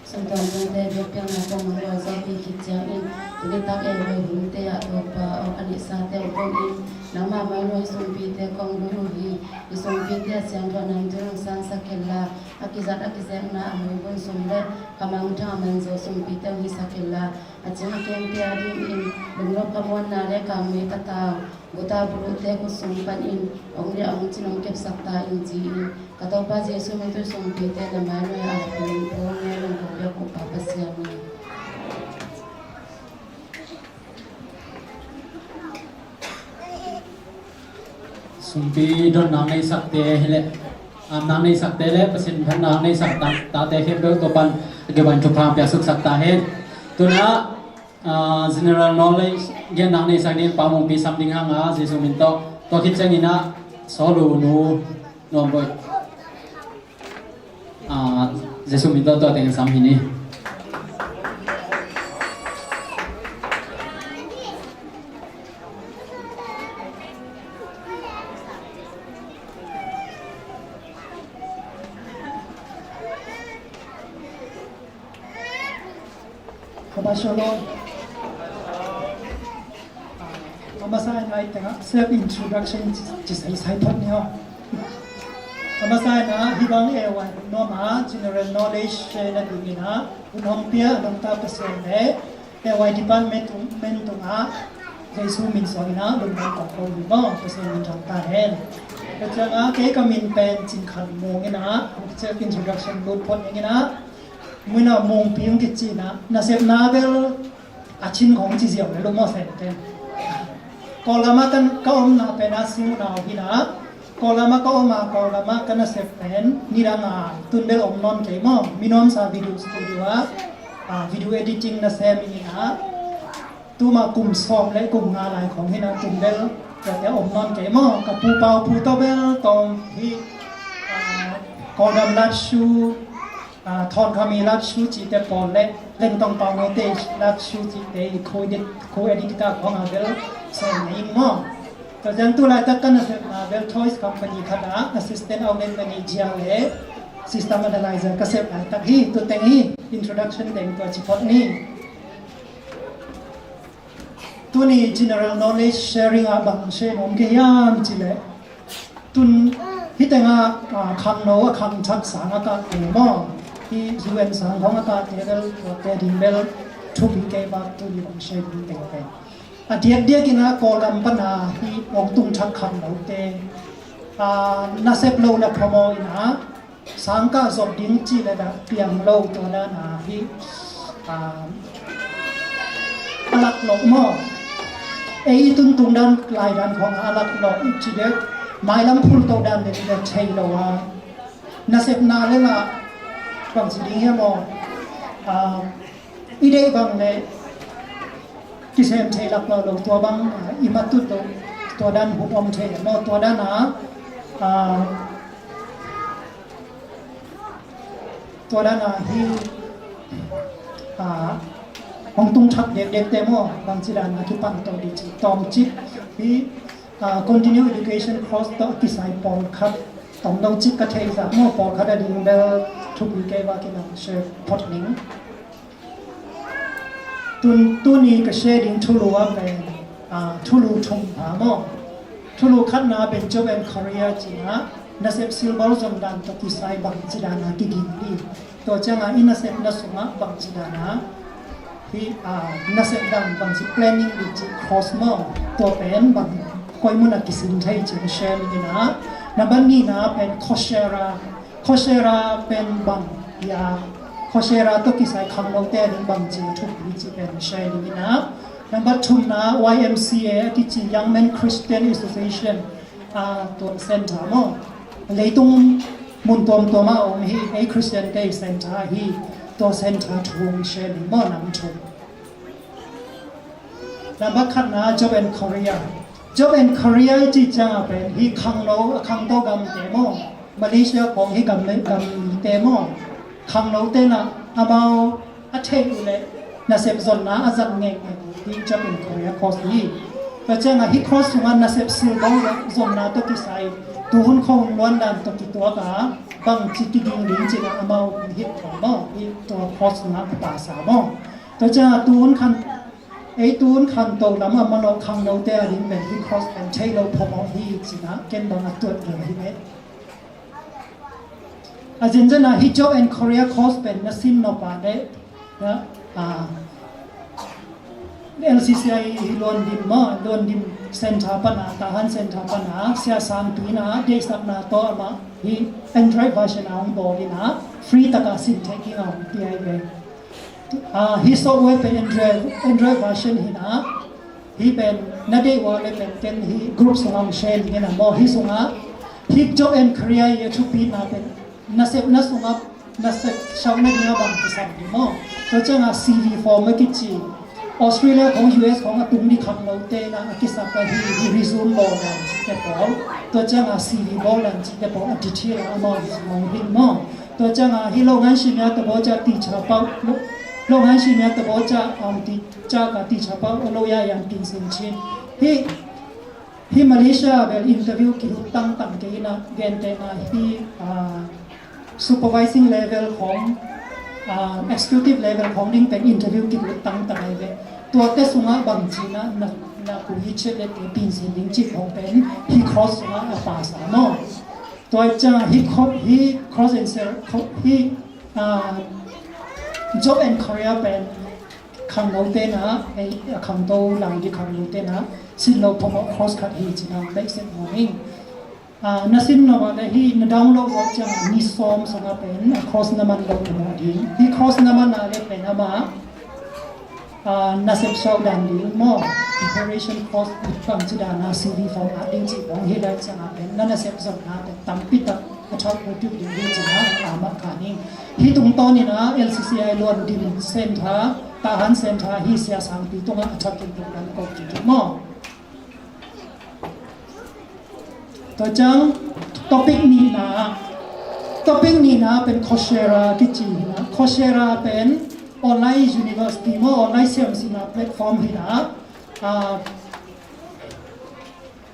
Sumtuang tungte biakpiakna tawh manglo zawpi khit ciangin, tuni tak ei vai hungte ah Topa aw a nihsate uh pawmin, nangmah mainuai sumpite kong lung uh hi. I sumpite a siangtho nang tun hong sansak kei la, a kizat a kizekna a muibun sum le ka mangthang a manzo sumpite hong hisak kei la, a cing a kemte a dingin lungnop ka muanna le ka mui ka tau guta buluhte khut sung panin hong liah hong cin hong kepsak ta in ci-in, ka Topa Jesu min tawh sumpite na mainuai a pin phone ne nang ko biak ko pa Pasian ni. Sumpi don nang nei sakte hi le, am nang nei sakte le Pasian phan nang nei sak ta, tate khempeuh Topan a kiban thupha piak suk sak ta hen. Tuna, ah, general knowledge gen nang nei sak ding Pa Mungpi sam ding hang a, Jesu min tawh, tua khit ciangin a, Solu nu, Nuam Boih. Ah, Jesu min tawh tua teng sam hi ni. Kaba shalom. A masa in ai tengah self introduction ci sai sai phot ni ho. A masa in a hibang A Y nuam a general knowledge share na dingin a hun hong pia nong ta Pasian le A Y department tung men tung a Jesu min suang in a lungdam kong ko hi maw, Pasian min thang ta hen. Ka ciang a kei ka min pen Cin Khan Mung in a self introduction lut phot ning in a Muna Mungpi hong kici na, nasepna bel a cin khong ci ziau le lum maw sen ten. Kawlgam a kan ka omna pen a sing unau hi na, Kawlgam a ka om a, Kawlgam a ka nasep pen nidang a tun bel om nawn kei maw, mi nuamsa video studio a, a, video editing nasem hi na, tuma kum sawm le kum nga lai khong hi na, tun bel tuate om nawn kei maw, ka pu pau pu tawh bel tawm hi, a, Kawlgam lat shu, a, Thawn Khami lat shu cihte pawl le Lengtong Pau Ngaite lat shu cihte i khu edit, khu editor khong a bel sem na ing maw. Tua ciang tu laitak ka nasepna bel toys company khat ah assistant outlet manager le system analyzer ka sep laitak hi, tu teng hi introduction teng tua ci phot ni. Tuni general knowledge sharing ah bang share nuam ka hiam cih leh, tun hih tengah, ah, khangno a khangthak sang a kahte maw, hih U N sang khong a kahte bel tuate ding bel thupi kei bak, tuni bang share ding teng pen a diakdiak in a Kawlgam pan a hih hong tung thak khangnote, ah, nasep lo le phamawh in a sangkah zop ding cih le dah piang lo, tua dan a hih, ah, a lak loh maw. Ei i tuntung dan lai dan khong a lak loh i ci dek mailam phul to dan dek dek thei lo a nasepna le lah bang ci ding hiam maw. Ah, i deih bang le kisem thei lak lo lo tua bang, ah, i matut lo tua dan hup om thei maw, tua dan a, ah, tua dan a hih, ah, hong tung thak dekdekte maw, bangci dan a kipan to dih cih tawm cih hih, ah, continue education course tawh kisai pawlkhat tawm lo cih ka theih zah maw, pawlkhat a ding bel thupi kei bak in a share phot ning. Tun, tuni ka share ding thulu a pen, ah, thulu thum pha maw. Thulu khatna pen job and career cih a, nasep silbawl zon dan tawh kisai bangci dan a kiging hi. Tua ciang a i nasepna sung ah bangci dan a hih, ah, nasep dan bangci planning ding cih course maw. Tua pen bang koi mun a kisin thei cih share ning in a. Number nihna pen Coursera, Coursera pen bang, ya, Coursera tawh kisai khangnote a ding bangci thupi cih pen share ding in a. Number thumna Y M C A a kici Young Men Christian Association, ah, tua center maw. Leitung mun tuamtuam ah om hi, ei Christian te center hi, tua center thu hong share ding maw, nam thum. Number khatna job and career. Job and career i cih ciang a pen hih khangno a khangto gamte maw, Malaysia khong hih gam le gam mite maw, khangnote na amau a theih uh leh nasep zonna a zat ngeingei hih job and career course hi. Tua ciang a hih course sung a nasep silbawl zonna tawh kisai Tuhun khong luan dan tawh kituak a bangci kiging ding cih a amau hih khong maw, hih tua cross sungah a pasa maw. Tua ciangah tuhun khan, ei tuhun khanto lam a mah lo khangnote a ding pen hih cross pen thei lo phamawh hi cih a ken bang a tuat lo hi ve. A zenzen a hih job and career course pen na sin nop a leh, na, a, L C C I hi Luandim maw, Luandim Center pan a, Tahan Center pan a, Sia Sangpi in a, deihsakna tawh amah hih Android version a hong bawl in a, free taka sin theih ding a hong pia hi ve. A, hih software pen Android, Android version hi in a, hih pen na deih uh a leh pen ken hih group sungah hong share ding in a maw, hih sungah hih job and career i a thupina pen nasepna sungah nasep siamna ding a bang kisam hi maw. Tua ciangah C V form a kici, Australia khong U S khong a tung ding khangnote in a kisak a hih, hih resume bawl dan cihte pawl. Tua ciangah C V bawl dan cihte pawl a detail a amau hi sungah hong hi maw. Tua ciangah hih lo ngan simia tabo ca teacher pau, lo ngan simia tabo ca, um, teacher ka teacher pau lo ya yan pin sin chin. Hih, hih Malaysia bel interview kilut tangtang kei in a, gentehna hih, ah, supervising level khong, ah, executive level khong ding pen interview kilut tangtang ai ve. Tuate sungah bangci na, na, na ku hi chet le te pin sin ding cih khong pen hih cross sungah a pasa maw. Tua ciangah hih kho-, hih cross and ser-, kho-, hih, ah, job and career pen khangnote in a, ei, a khangto lai ding khangnote in a sin lo phamawh cross khat hi cih a hong deihsak nuam ing. Ah, na sin lo a leh hih na download lo ciangah ni sawm sungah pen a cross na man lo na mu ding. Hih cross na man a leh pen amah, ah, nasep suah dan ding maw, preparation course bangci dan a C V form a ding cih khong hih lai ciangah pen na nasep zong na pen tampi tak a thak uh ding hi cih a amah ka ning. Hih tungtawn in a L C C I Luandim Center, Tahan Center hih Sia Sangpi tungah a thak in tung dan ko kik maw. Tua ciang topic nihna, topic nihna pen Coursera kici hi in a. Coursera pen online university maw, online siamsihna platform hi in a. Ah,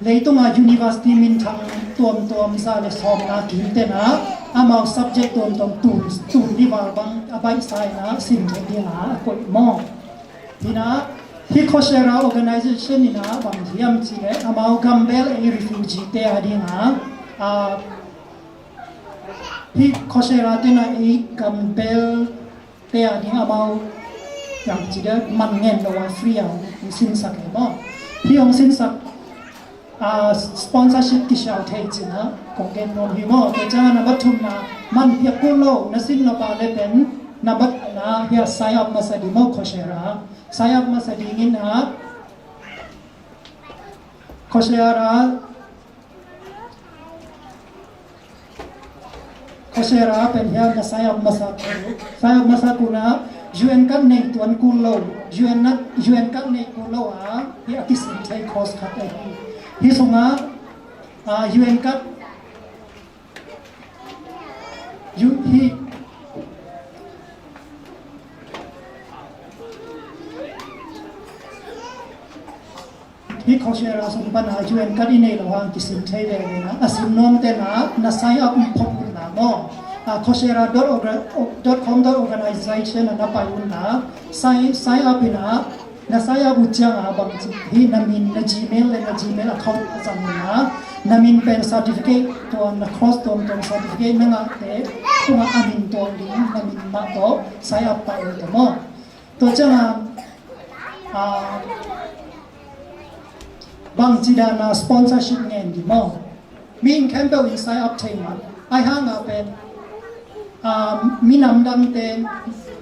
leitungah university minthang tuamtuam za le sawmna kimte in a, amau subject tuamtuam tul, tul ni val bang a baihsa in a sim theih ding a a koih maw. Hi in a, hih Coursera organization in a bang hiam cih leh amau gambel ei refugee te a ding a, a, hih Coursera te in a ei gambel te a ding amau yang ci deuh man ngen lo a free a hong sinsak e maw. Hih hong sinsak a, sponsorship kisiau thei cih a kong gen nuam hi maw. Tua ciang a number thumna, man piak kul lo, na sin nop a leh pen number na hia sign up masa ding maw, Coursera. Sign up masa ding in a, Coursera, Coursera pen hia na sign up masa kul. Sign up masa kul a, U N card nei tuan kul lo, U N na, U N card nei kul lo a, hih a kisin thei course khat ahi. Hih sungah, a, U N card, U, hih, hih Coursera sung pan a U N card i neih loh hang kisin thei veve na, a sim nuamte na, na sign up phot un la maw. A, Coursera dot org, dot com dot organization a na pai un la, sign, sign up in a, na sign up uh ciang a bangci, hih na min, na Gmail le na Gmail account a zang un la, na min pen certificate, tua na course tuamtuam certificate na ngahte tungah a min tuang ding, na min mah tawh sign up pah un te maw. Tua ciang a, a, bangci dan a sponsorship ngen ding maw. Mihing khempeuh in sign up thei mah. Ahih hang a pen, a, minam dangte,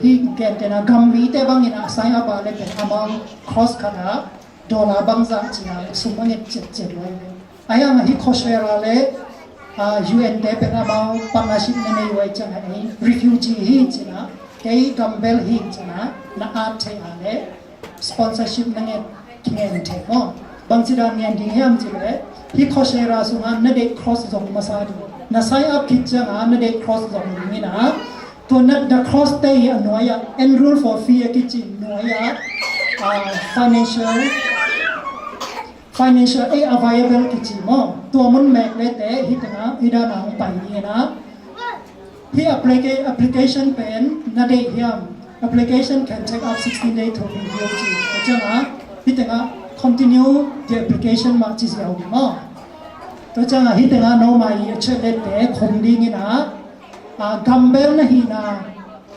hih gentehna gam mite bangin a sign up a leh pen amau course khat a dollar bangzah ci a leh sum a nget ciatciat lo hi ve. Ahih hang a hih Coursera le, a, U N te pen amau partnership na nei uh ahih ciang a, ei refugee hi ci a, kei gambel hi ci a, na at thei a leh sponsorship na ngen, ngen thei maw. Bangci dan ngen ding hiam cih leh, hih Coursera sungah na deih course zong masa ding. Na sign up khit ciang a na deih course zong ding in a, tua na, na course te hi a nuai ah, enroll for fee a kici nuai ah, a, financial financial aid available kici maw, tua mun mek lete hi tengah hi dan a hong pai ding hi na. Hi applica- application pen na deih hiam? Application can take up sixteen days to review ci. Tua ciangah hi tengah continue the application mah ci ziau ding maw. Tua ciangah hi tengah no mai a chet lete khum ding hi na. Ah, gambel na hihna,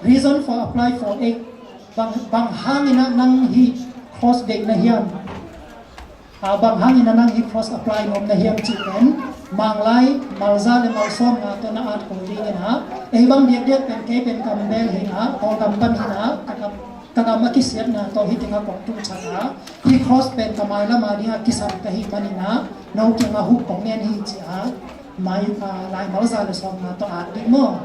reason for apply for aid, bang, bang hangin ah nang hih CROSS deih na hiam? Ah, bang hangin ah nang hih CROSS apply nuam na hiam cih pen Manglai malza le malsawmna tawh na at kul ding hi na. Ei bang diakdiak pen kei pen gambel hi na, Kawlgam pan hi na, ka gam, ka gam a kisiatna tawh hi tengah kong tung chat a, hih CROSS pen ka mailam a dingah kisam ka hih manin ah no kiangah huk kong ngen hi ci a. Mai, ah, lai malza le sawmna tawh at ding maw.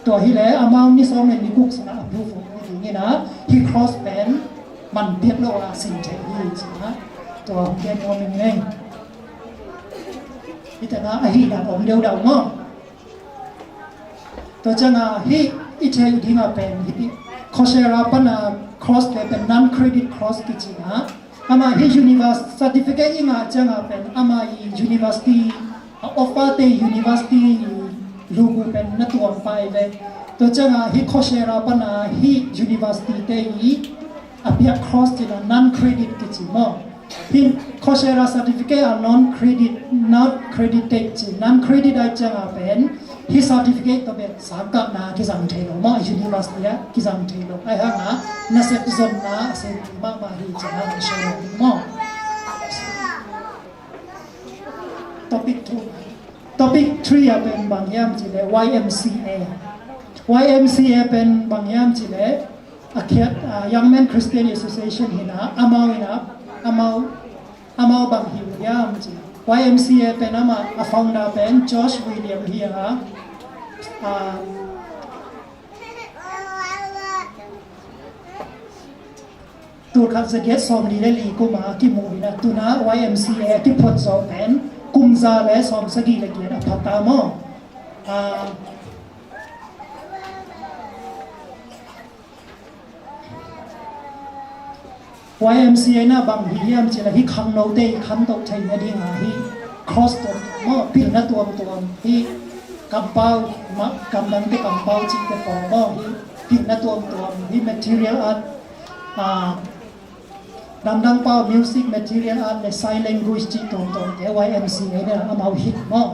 Tua hi le amau ni sawm le ni guk sungah approve ding hi na, hih CROSS pen man piak lo a sin thei hi ci na. Tua hong gen nuam ing ei. Hi tengah ahi dan om deuhdau maw. Tua ciangah hih i thei dingah pen hih Coursera pana CROSS te pen non-credit CROSS kici na. Amah hih university certificate i ngah ciangah pen amah i university, a offer te university lugu pen na tuam pai ve. Tua ciangah hih Coursera pana hih university te i a piak CROSS cih na non-credit kici maw. Hih Coursera certificate a non-credit, non-credit te ci, non-credit ai ciangah pen hih certificate tawh bek sangkahna kizang thei lo maw, university ah kizang thei lo. Ai hangah nasep zonna a sem mahmah hi ci na hong share lo ding maw. Topic two. Topic three ah pen bang hiam cih leh Y M C A. Y M C A pen bang hiam cih leh a khiat, ah, Young Men Christian Association hi na, amau in ah, amau, amau bang hi uh hiam cih leh Y M C A pen amah a founder pen George William hi a, ah, tulkhat zagiat sawmli le li kum a kimu hi na, tu-in ah Y M C A a kiphut zawh pen kum za le sawmsagih le giat a pha ta maw. Ah, Y M C A in ah bang hi hiam cih leh hih khangnote i khantoh theihna dingah hih CROSS tuamtuam maw, pilna tuamtuam, hih kampau, ma-, gamdangte kampau cihte pawh maw, hih pilna tuamtuam, hih material art, ah, damdang pau music, material art le sign language cih tuamtuamte Y M C A in ah amau hih maw.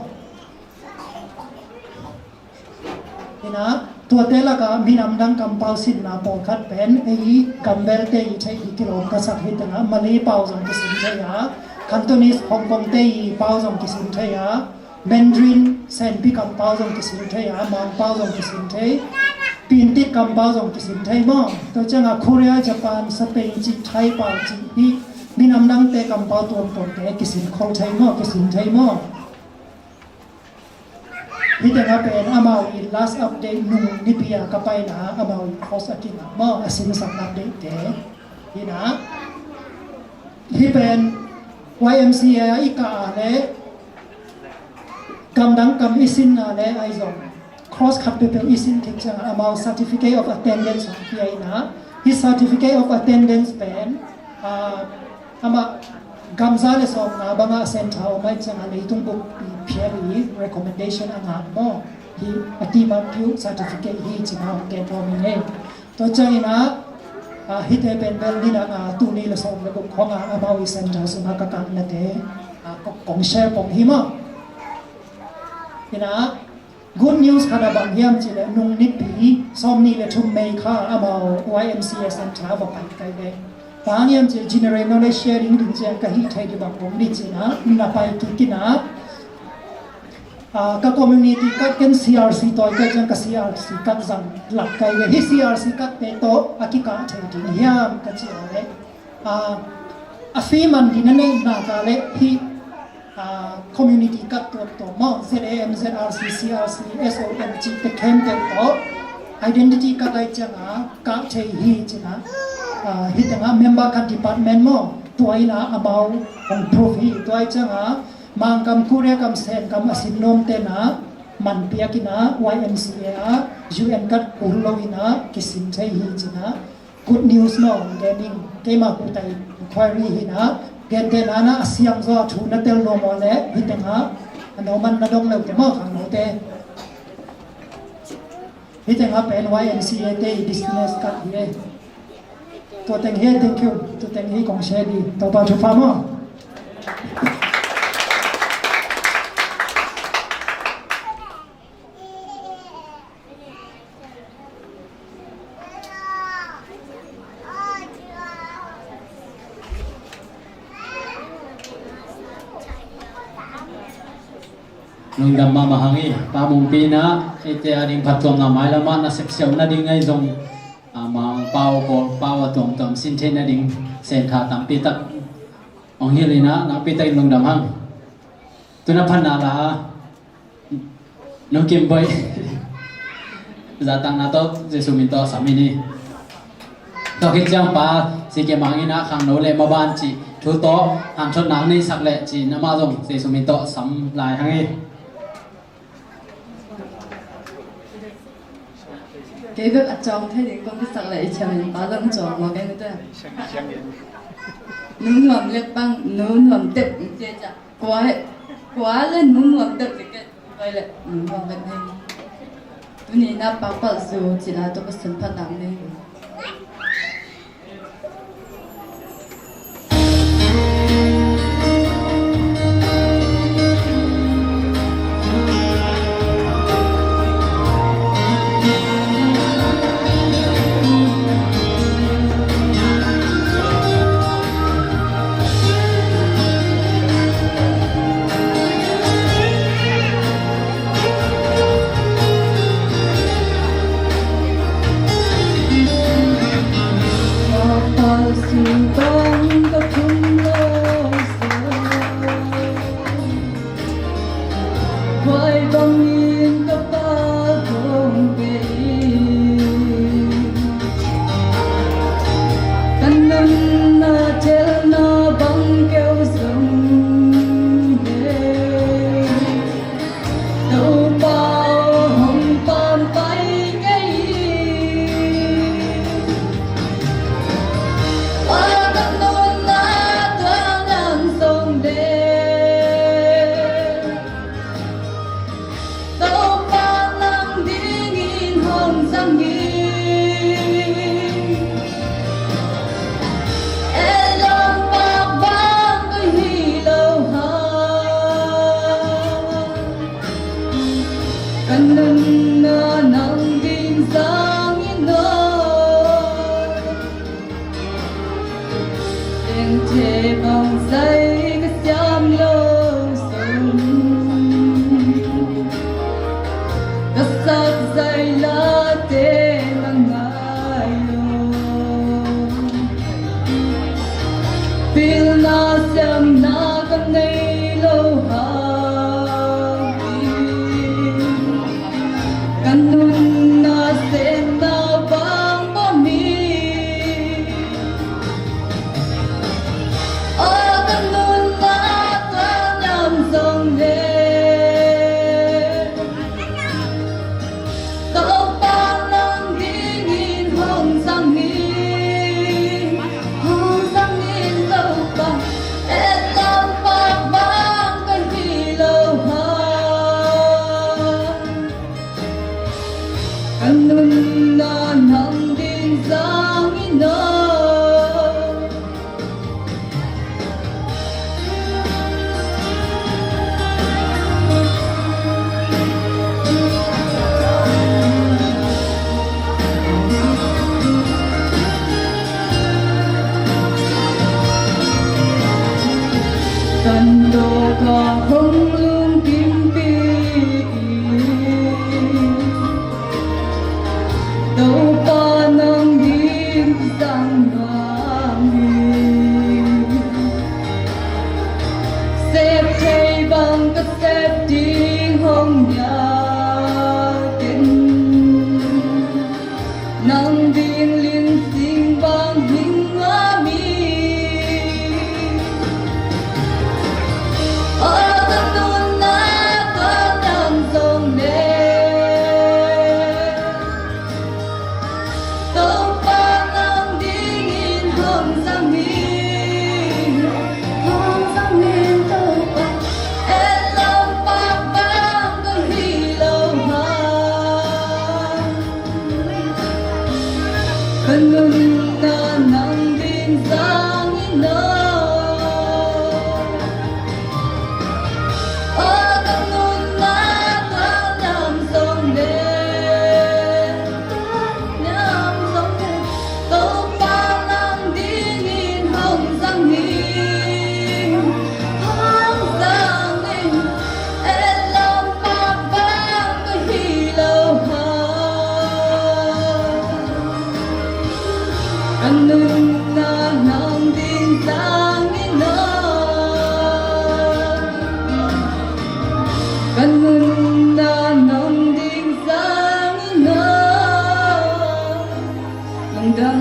Hi na, tuate lakah minam dang kampau sinna pawlkhat pen ei gambelte i theih ding kilawm ka sak hi tengah Malay pau zong kisin thei a, Cantonese Hong Kongte i pau zong kisin thei a, Mandarin Senpi kampau zong kisin thei a, Mang pau zong kisin thei, Pintit kampau zong kisin thei maw. Tua ciangah Korea, Japan, Spain cih, Thai pau cih, hih minam dangte kampau tuamtuamte kisin khol thei maw, kisin thei maw. Hih tengah pen amau i last update nung nipi a ka paina amau i course a kingah maw, a sinsak update te. Hi na, hih pen Y M C A i kah a le gamdang kam i sinna le ahi zong course khat peuhpeuh i sin khit ciangah amau certificate of attendance hong pia hi na. Hih certificate of attendance pen, ah, amah gamza le sawmnga bangah centre om ahih ciangah leitung buppi phial i recommendation a ngah maw. Hih a timat piu certificate hi ci-in ah hong gen nuam ing ei. Tua ciangin ah, ah, hihte pen bel nidang a tul nih le sawm le guk khawngah amau i centre sungah ka kaknate, ah, kong, kong share pong hi maw. Hi na, good news khat ah bang hiam cih leh nung nipi sawmnih le thum May kha amau Y M C A centre va pai kai ve. Bang hiam cih leh general knowledge sharing ding ciang ka hih thei ding bang om ding ci-in ah na pai kik in ah, ah, ka community card ken C R C tawi kai ciang ka C R C card zang lak kai ve. Hih C R C card te tawh a kikah thei ding hiam ka cih a leh, ah, a fee man ding na neih nak a leh hih, ah, community card tuamtuam maw, Z A M, Z R C, C R C, S O M cihte khempeuh tawh identity card ahih ciangah kah thei hi ci-in ah, ah, hih tengah member card department maw, tua in ah amau hong proof hi. Tua ahih ciangah Mangkam, Korea kam, Sen kam a sin nuamte in ah man piak in ah Y M C A ah U N card kul lo in ah kisin thei hi ci-in ah. Good news maw, gaming, keimah kutai inquiry hi na, Gentehna in ah a siam zaw a thu na tel nuam uh leh hih tengah a no man na dong le uh teh maw, khangnote. Hih tengah pen Y M C A te i business card hi e. Tua teng hi e, thank you. Tua teng hi kong share ding. Topa thupha maw. Lungdam mahmah hang hi. Pa Mungpi in ah eite a ding phattuamna mailam ah na sepsiau nading ahi zong, a, Mangpau, Kawlpau a tuamtuam sin theih nading sentha tampi tak hong hilh in ah nakpi takin lungdam hang. Tu-in ah phatna la Nu Kim Boih, zahtakna tawh Jesu min tawh sam hi ni. Tua khit ciang Pa C K Mang in ah khangno le maban cih thu tawh hanthotna neihsak leh ci-in amah zong Jesu min tawh sam lai hang hi. Kei bek a cawng thei ding kong kisak leh i ciangin Pa zong cawng maw, kei nu te. Nu nuam lek bang, nu nuam tep in ci ciah. Kua, kua le nu nuam deuh dikeh, vai le nu nuam deuh nei. Tuni na pakpalh zu cila tawh ka sunphat dang nei. Vai bangin ka Pa kong pe in, ka nunna thelna bang keu zong he. Topa aw, hong pampai kei in. A ka nunna tuang nang zong le Topa nang dingin hong zang in. E lawm pak bang ka hi lo hang, ka nunna nang ding zang in aw. Lengthe bang zai ka siam lo zong, ka sak zai late na ngai lo. Pilna siamna ka nei lo hang in, ka nunna senna bang bawm hi. Aw ka nunna tuang nam zong le, Topa nang dingin hong zang in, hong zang in Topa, et lam pak bang ka hi lo hang. Ka nunna nang ding zang in aw. Kan tawka hong lungkimpih in, Topa nang ding zang nuam hi. Sep thei bang ka sep ding hong nial ken, nang ding linsing bang hing nuam hi. Aw ka nun Ka nunna nang ding sangin a, ka nunna nang ding sangin a. Lungdam.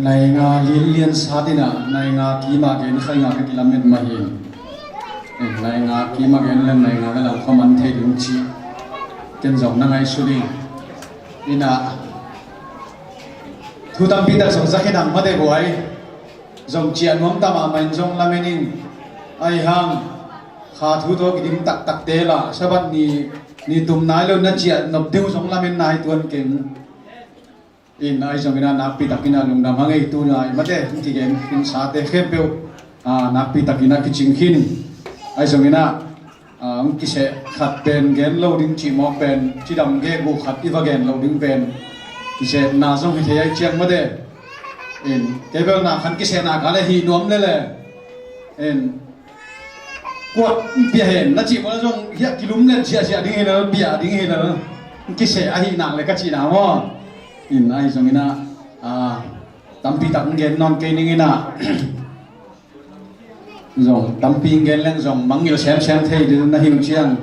Nai nga lianlian sat in a, nai nga kim a gen, khai nga ka kilamet mah hi. Nai nga kim a gen le nai nga ka lam khuaman thei ding cih ken zong na ngaihsut ing. In a, thu tampi tak zong za khin ang mate buai. Zong ciah nuam ta mahmah in zong lamen ing. Ahi hang kha thu tawh kidim taktakte lah Sabbath ni, ni tum nai lo na ciah nop ding uh zong lamen na hi tuan keng. In ahi zongin a nakpi takin a lungdam hang ei, tu nai mate hong kigen khin sate khempeuh, a, nakpi takin a kicing khin. Ahi zongin a, a, hong kiseh khat pen gen lo ding cih mawk pen, cidam gegu khat i va gen lo ding pen kisetna zong hi thei ahi ciang mate. In kei bel na khan kisehna ka le hi nuam lele. In kuat bia hen na cih mawk zong hiah kilum len siahsiah ding hi lo, bia ding hi lo. Kiseh ahi nak le ka cihna maw. In ahi zongin a, a, tampi tak gen nawn kei ning in a, zong tampi gen leng zong mangngilh semsem thei ding na hi uh ciang,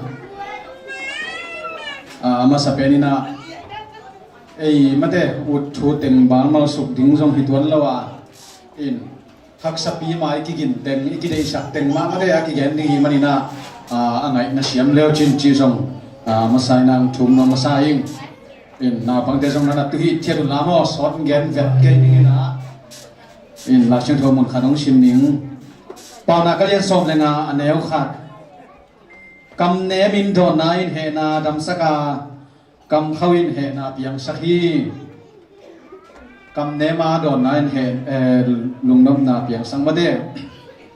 a, a masa pen in a, ei mate ut thu teng bang malsuk ding zong hi tuan lo a. In haksapi mah i kigin teng, i kideihsak teng mah mate a kigen ding hi manin a, a, a ngaihna siam leu cin cih zong, a, masa in a hong thum nuam masa ing. In naupangte zong na na tu hi thiat uh la maw, sawt gen vet kei ning in a. In Lai Siangtho mun khat hong sim ning. Paunak a lian sawm le nga a neu khat. Kam nem in dawnna in hehna damsak a, kam khauh in hehna piangsak hi. Kam nem a dawnna in heh, eh, lungnopna piangsak mate.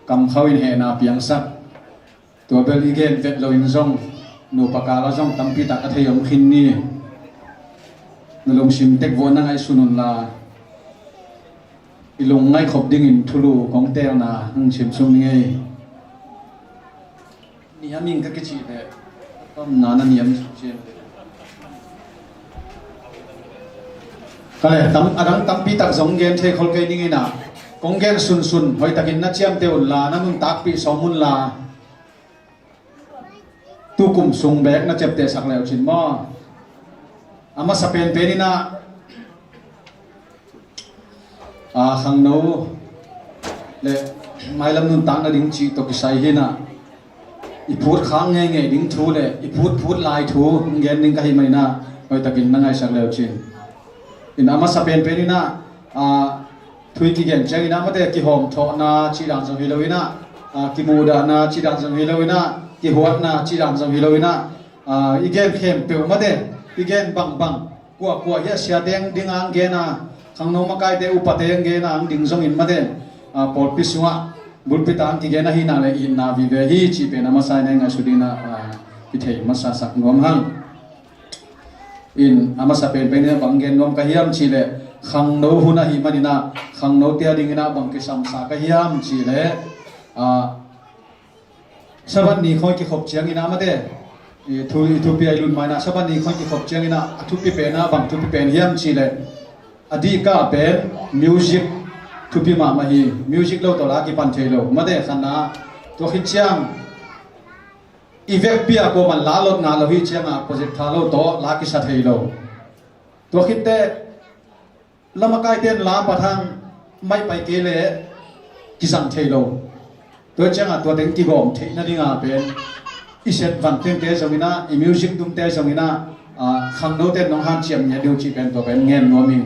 Kam khauh in hehna piangsak. Tua bel i gen vet loin zong nupa kala zong tampi tak a thei om khin ni. Na lungsim tek vuah na ngaihsun un la, i lungngaih khop dingin thulu kong telna hong sim sung ni ngei. Niam ing ka kicih leh, a tomna na niam suk cian. Ka le, tam, a dang tampi tak zong gen thei khol kei ning in a, kong gen sunsun hoihtakin na ciamteh un la, na nuntakpih sawm un la. Tukum sung bek na ciaptehsak leu cin maw. A masa penpen in a, a, khangno le mailam nuntak nading cih tawh kisai hi in a, i phut khak ngeingei ding thu le i phutphut lai thu hong gen ding ka hi mah in a, hoihtakin na ngaihsak leu cin. In a masa penpen in a, a, thu i kigen ciangin a mate kihawmthawhna cih dan zong hi lo in a, a, kimuhdahna cih dan zong hi lo in a, kihuatna cih dan zong hi lo in a, a, i gen khempeuh mate, i gen bangbang, kuakua hi a, siate ang ding ang gen a, khangno makaite upate ang gen a ang ding zongin mate, a, pawlpi sungah bulpi ta ang kigen ahih nak le itna vive hi cih pen a masa in a i ngaihsut dingin a, a, i thei masasak nuam hang. In a masa penpen in a bang gen nuam ka hiam cih leh, khangno hun ahih manin a khangnote a dingin a bang kisamsa ka hiam cih leh, a, Sabbath ni khawng i kikhop ciangin a mate, i thu, i thupi a i lut ma in a Sabbath ni khawng i kikhop ciangin a, a thupi pen a bang thupi pen hiam cih leh, a dihka pen music thupi mahmah hi. Music lo tawh la kipan thei lo mate, khatna. Tua khit ciang i vekpi a kuaman la lot ngah lo hi ciangah projector lo tawh la kisa thei lo. Tua khitteh lamakaite in la pat hang maih pai kei leh kizang thei lo. Tua ciangah tua teng kigawm theih nadingah pen i set van tengte zongin a, i music tumte zongin a, a, khangnote in nong hanciam ngiat ding uh cih pen tua pen ngen nuam ing.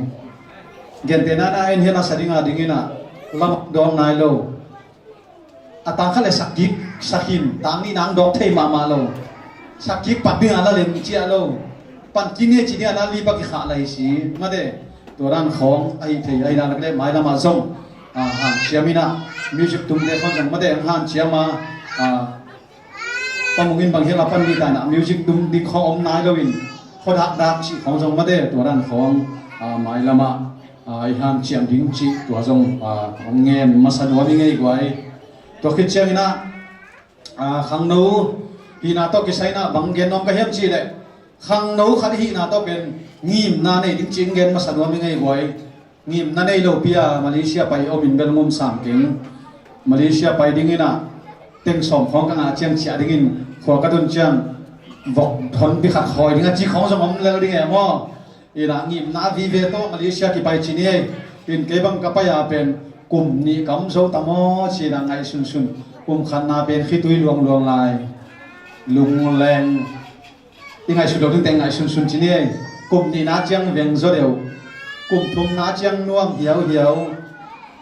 Gentehna in a, en hian a sa dingah dingin a, lam dawng nai lo. A tang khat le sak kik, sak khin, tang nih nang dawk thei mahmah lo. Sak kik pat dingah la lem ciah lo. Pan kik ngei ci dingah la lip a kikhah lai si. Mate, Tua dan khawng ahi thei ahi dan leh mailamah zong, ah, hanciam inah music tumte khawng zong mate ang hanciam a, ah, pamungin bang hial a pan mi ta inah music tum ding khawng om nai loin khuadakdak cih khawng zong mate tua dan khawng, ah, mailamah, ah, i hanciam ding cih tua zong, ah, hong ngen masa nuam i ngei guai. Tua khit cianginah, ah, khangno hihna tawh kisai inah bang gen nuam ka hiam cihleh khangno khat i hihna tawh pen ngimna nei ding cih hong gen masa nuam i ngei guai. Ngimna nei lopi a Malaysia pai om in bel ngum sam keng. Malaysia pai dinginah teng sawm khawng ka ngah ciang ciah dingin khua ka tun ciang vok thonpi khat khawi ding a ci khawng zong om lel ding e maw? Inah ngimna vive tawh Malaysia kipai ci ni ei. In kei bang ka pai a pen kum nih ka om zo ta maw ci inah ngaihsunsun. Kum khatna pen khitui luangluang lai, lungleng, i ngaihsut lo dingte ngaihsunsun ci ni ei. Kum nihna ciang veng zaw deuh. Kum thumna ciang nuam hiauhiau.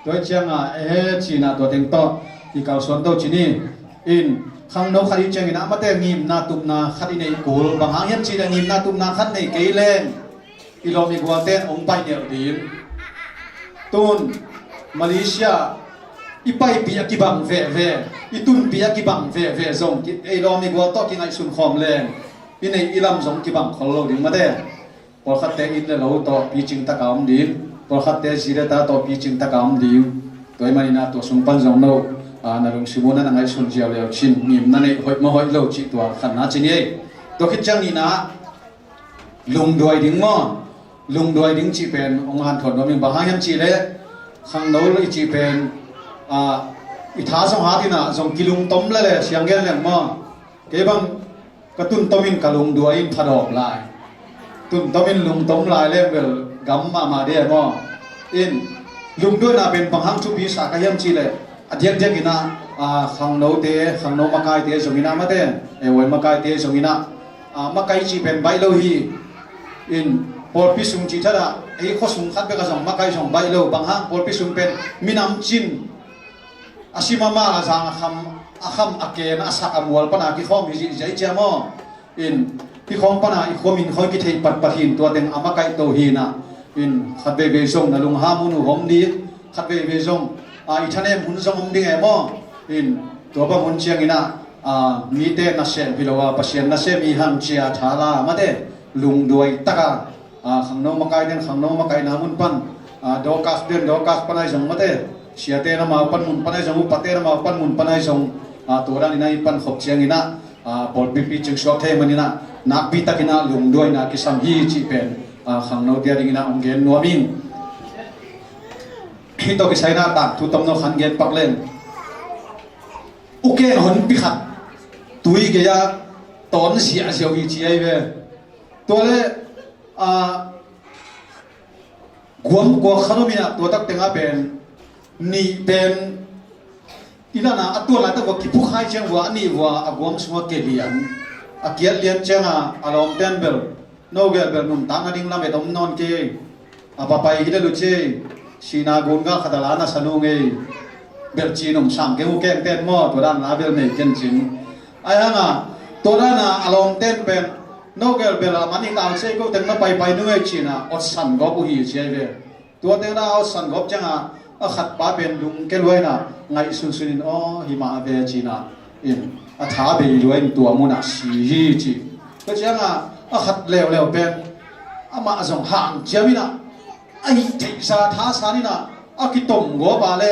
Tua ciangah ehe ci inah tua teng tawh i kalsuan to ci ni. In khangno khat i ciangin ah mate ngimna tupna khat i neih kul. Bang hang hiam cihleh ngimna tupna khat nei kei leng i lawm i gualte in hong pai neuh ding. Tun Malaysia i paipih a kibang veve, i tunpih a kibang veve zong ki-, ei lawm i gual tawh kingaihsun khawm leng i neih i lam zong kibang khol lo ding mate. Pawlkhatte inn le lo tawh picing taka om ding, pawlkhatte zi le ta tawh picing taka om ding. Tua ahih manin ah tua sung pan zong no, ah, na lungsim un ah na ngaihsun ziau leu cin ngimna neih hoih maw hoih lo cih tua khatna ci ni ei. Tua khit ciang nihna lungduai ding maw? Lungduai ding cih pen hong hanthawn nuam ing. Bang hang hiam cihleh khangno i cih pen, ah, i tha zong hat inah zong kilungtom lele siang gen leng maw? Kei bang ka tuntom in ka lungduai in phadawm lai. Tuntom in lungtom lai leng bel gam mahmah de maw? In lungduaina pen bang hang thupi sa ka hiam cihleh a diakdiak inah, ah, khangnote, khangno makaite zong inah mate, eh, huai makaite zong inah, ah, makai cih pen baih lo hi. In pawlpi sung cih thadah ei khuasung khat bek a zong makai zong baih lo. Bang hang pawlpi sung pen minam cin a sim a mal a zang a kham, a kham a ken a sak a mual pana kikhawm hi zihziah i ciam aw. In kikhawm pana i khuamin khawng kitheih patpat hin tua teng a makaih to hinah. In khat veivei zong na lungham hun uh hom dik, khat veivei zong, ah, i thanem hun zong om ding e maw? In tua bang hun cianginah, ah, mite nasem hi lo a Pasian nasem i hang cia thala mate lungduai taka, ah, khangno makai den khangno makaina mun pan, ah, Dorcas den Dorcas panai zong mate, siate na mau pan mun panai zong upate na mau pan mun panai zong, ah, tua dan inah i pan khop cianginah, ah, pawlpi picing suak thei maninah nakpi takinah lungduaina kisam hi cih pen, ah, khangnote a dinginah hong gen nuam ing. Hih tawh kisai inah tangthu tomno khan gen pak leng. Ukeng honpi khat tui gei-ah tawn ziahziah uh hi ci ahi ve. Tua le, ah, guam kua khat om inah tua tak tengah pen nih pen i lana a tuan laitak vua kiphukhai ciang vua a nih vua a guam sungah kelian. A kiat lian ciangah a lawmten bel no gel bel nuntak nading lamet om nawn kei. A papai hi le lu ci ei. Sihna gun gal khat a la na sa nung ei. Belh ci num sam keng ukeng ten maw tua dan la bel nei ken cin. Ai hanga tua dana a lawmten pen no gel bel a man i kau ci ei ko teng na paipai nung ei cina otsan gawp uh hi ci ai ve. Tua teng na otsan gawp cianga a khat pa pen lungke luaina ngaihsunsun in aw hi mah a ve cina in a tha bei luain tua munah si hi ci. Tua cianga a khat leuleu pen amah zong hang ciam inah a hih theihsa thasan inah a kitom gawpa le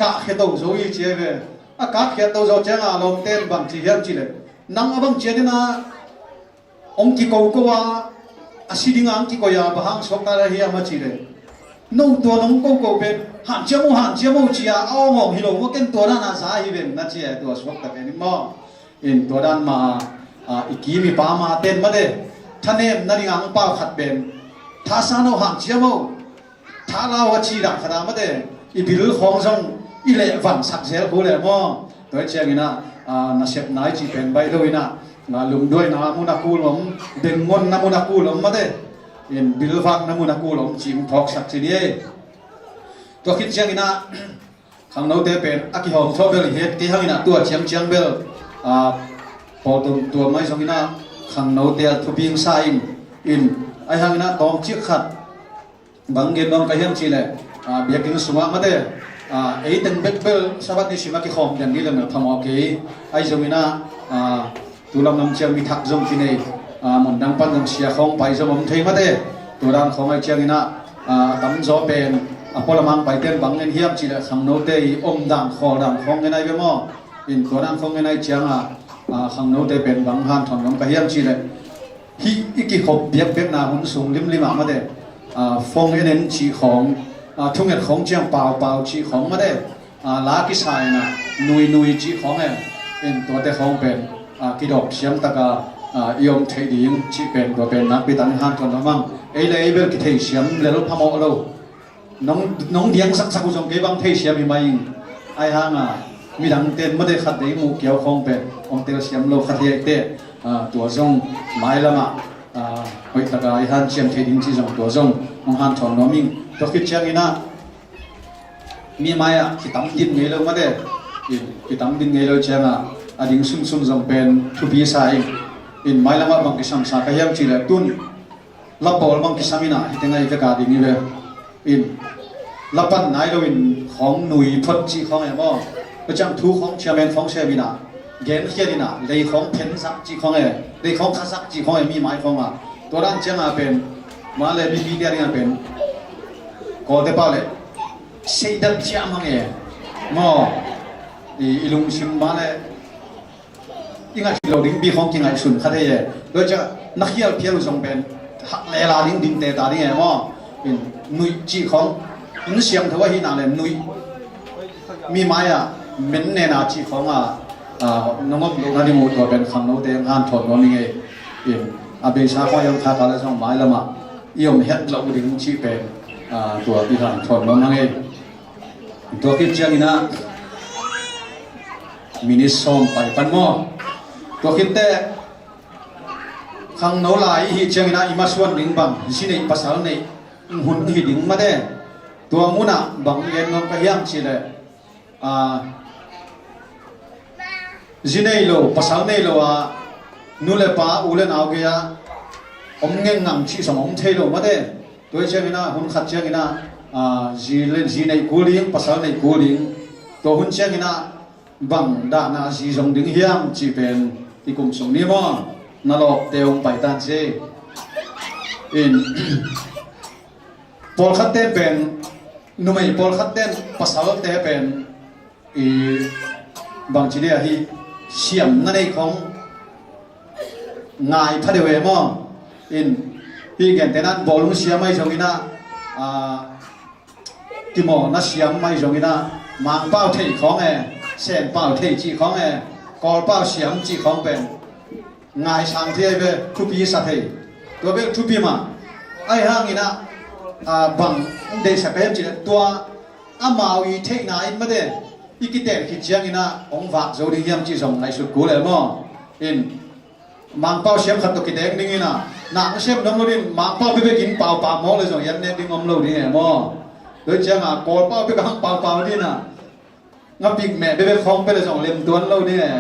kahkhia to zo hi ci ai ve. A kahkhia to zo cianga lawmten bang ci hiam cileh nang a bang ciat inah hong kikoko a a si dinga hong kikoi a bang hang suakta le hiam a cileh no tua nong koko pen hanciam uh hanciam uh cia a awngawng hi lo maw ken tua dana za hi ven na cia tua suakta pen in maw? In tua dan ma, a, i kim i pa ma ten mate thanem na dinga hong pau khat pen thasan uh hanciam uh. Thalau a ci dang khat a mate i bil khawng zong i leh vangsak zel khu le maw? Tua hi cianginah, a, nasepna i ci pen baih lo inah, a, lungduaina mun a kul om, bengngonna mun a kul om mate in bilvakna mun a kul om cing phawksak ci ni ei. Tua khit cianginah khangnote pen a kihawm thaw bel i het kei hanginah tua ciangciang bel, a, pawl tuamtuam ahi zonginah khangnote a thuping sa in, in ahi hanginah tawmcik khat Bang gen nuam ka hiam cih leh, ah, biakinn sungah mate, ah, ei teng bek bel Sabbath ni sim a kikhawm den ding leng phamawh kei. Ahi zongin ah, ah, tu lam lam ciang mi thak zong kinei, ah, mun dang pan zong sia khawng pai zong om thei mate. Tua dan khawng ahi ciangin ah, ah, a tamzaw pen a pualamang paite'n bang gen hiam cih leh khangnote i om dan khawl dan khawng gen ahi ve maw. In tua dan khawng gen ahi ciangah, ah, khangnote pen bang hanthawn nuam ka hiam cih leh, hih i kikhop biakpiakna hun sung limlim ah mate, ah, phone en en cih khawng, ah, thunget khawng ciang paupau cih khawng mate, ah, la kisa in ah nuinui cih khawng e, in tuate khawng pen, ah, kidawp siam tak a, ah, i om theih ding cih pen tua pen nakpi takin hanthawn nuam ing. Ei le ei bel kithei siam lel phamawh lo. Nong, nong diang saksak uh zong kei bang thei siam hi mai ing. Ahi hang a, midang ten mate khat vei muh kiau khawng pen hong tel siam lo khat hi a, tua zong mailam ah, ah, hoih tak a i hanciam thei ding cih zong tua zong hong hanthawn nuam ing. Tua khit ciangin ah mi mai ah kitam din ngei lo mate, in kitam din ngei lo ciangah a ding sunsun zong pen thupi sa ing. In mailam ah bang kisam sa ka hiam cih leh tun la pawl bang kisam in ah, hih teng ah i vek a ding hi ve. In la pan nai lo in khawng nui phot cih khawng e maw. Tua ciang thu khawng chairman khawng sem in ah, gen khial in ah, lei khawng phen sak cih khawng e, lei khawng kha sak cih khawng e, mi mai khawng ah. Tua dan ciang a pen, mah le mipi te a ding a pen Kawlte pau le seidat ciah mang e maw. I, i lungsim mah le i ngaihsun lo dingpi khawng kingaihsun kha thei e. Tua ciang na khial phial uh zong pen hak lela ding ding te ta ding e maw. In nuih cih khawng, in siangtho ahih nak le nuih, mi mai ah men nena cih khawng a, ah, nong om lohna ding uh tua pen khangnote hanthawn nuam ing e. In a beisa khawng i om kha kha le zong mailam ah i om het loh ding cih pen, ah, tua pi hanthawn nuam ing e. Tua khit ciangin ah minit sawm pai pan maw. Tua khit teh khangno lai i hih ciangin ah i masuan ding bang zi neih pasal neih hun hi ding mate. Tua mun ah bang gen nuam ka hiam cih leh, ah, zi nei lo, pasal nei lo a, nu le pa, u le nau gei a om ngengngang cih zong om thei lo mate. Tua ciangin ah hun khat ciangin ah, ah, zi le, zi neih kul ding, pasal neih kul ding. Tua hun ciangin ah bang dahna zi zong ding hiam cih pen i kum sung ni maw, na lawpte hong pai tan ci. In pawlkhat ten pen, numei pawlkhat ten pasalte pen i bangci dia hi, siamna nei khawng ngai pha deuh e maw. In hih gentehna bawlung siam ahi zongin ah, ah, kimawlna siam ahi zongin ah, Mangpau thei khawng e, Senpau thei cih khawng e, Kawlpau siam cih khawng pen ngaisang thei ve, thupi sa thei. Tua bel thupi mah. Ahi hangin ah, ah, bang deihsak ka hiam cih leh tua amau i theihna in mate, i kiten khit ciangin ah hong vak zo ding hiam cih zong ngaihsut kul e maw. In Mangpau siam khat tawh kiteng dingin ah, nang sem nuam lo ding, Mangpau bekbek in paupau mawk le zong i an nek ding om lo ding e maw. Tua ciangah Kawlpau bek hang paupau ding ah, ngapik meh bekbek khawng pia le zong lem tuan lo ding e.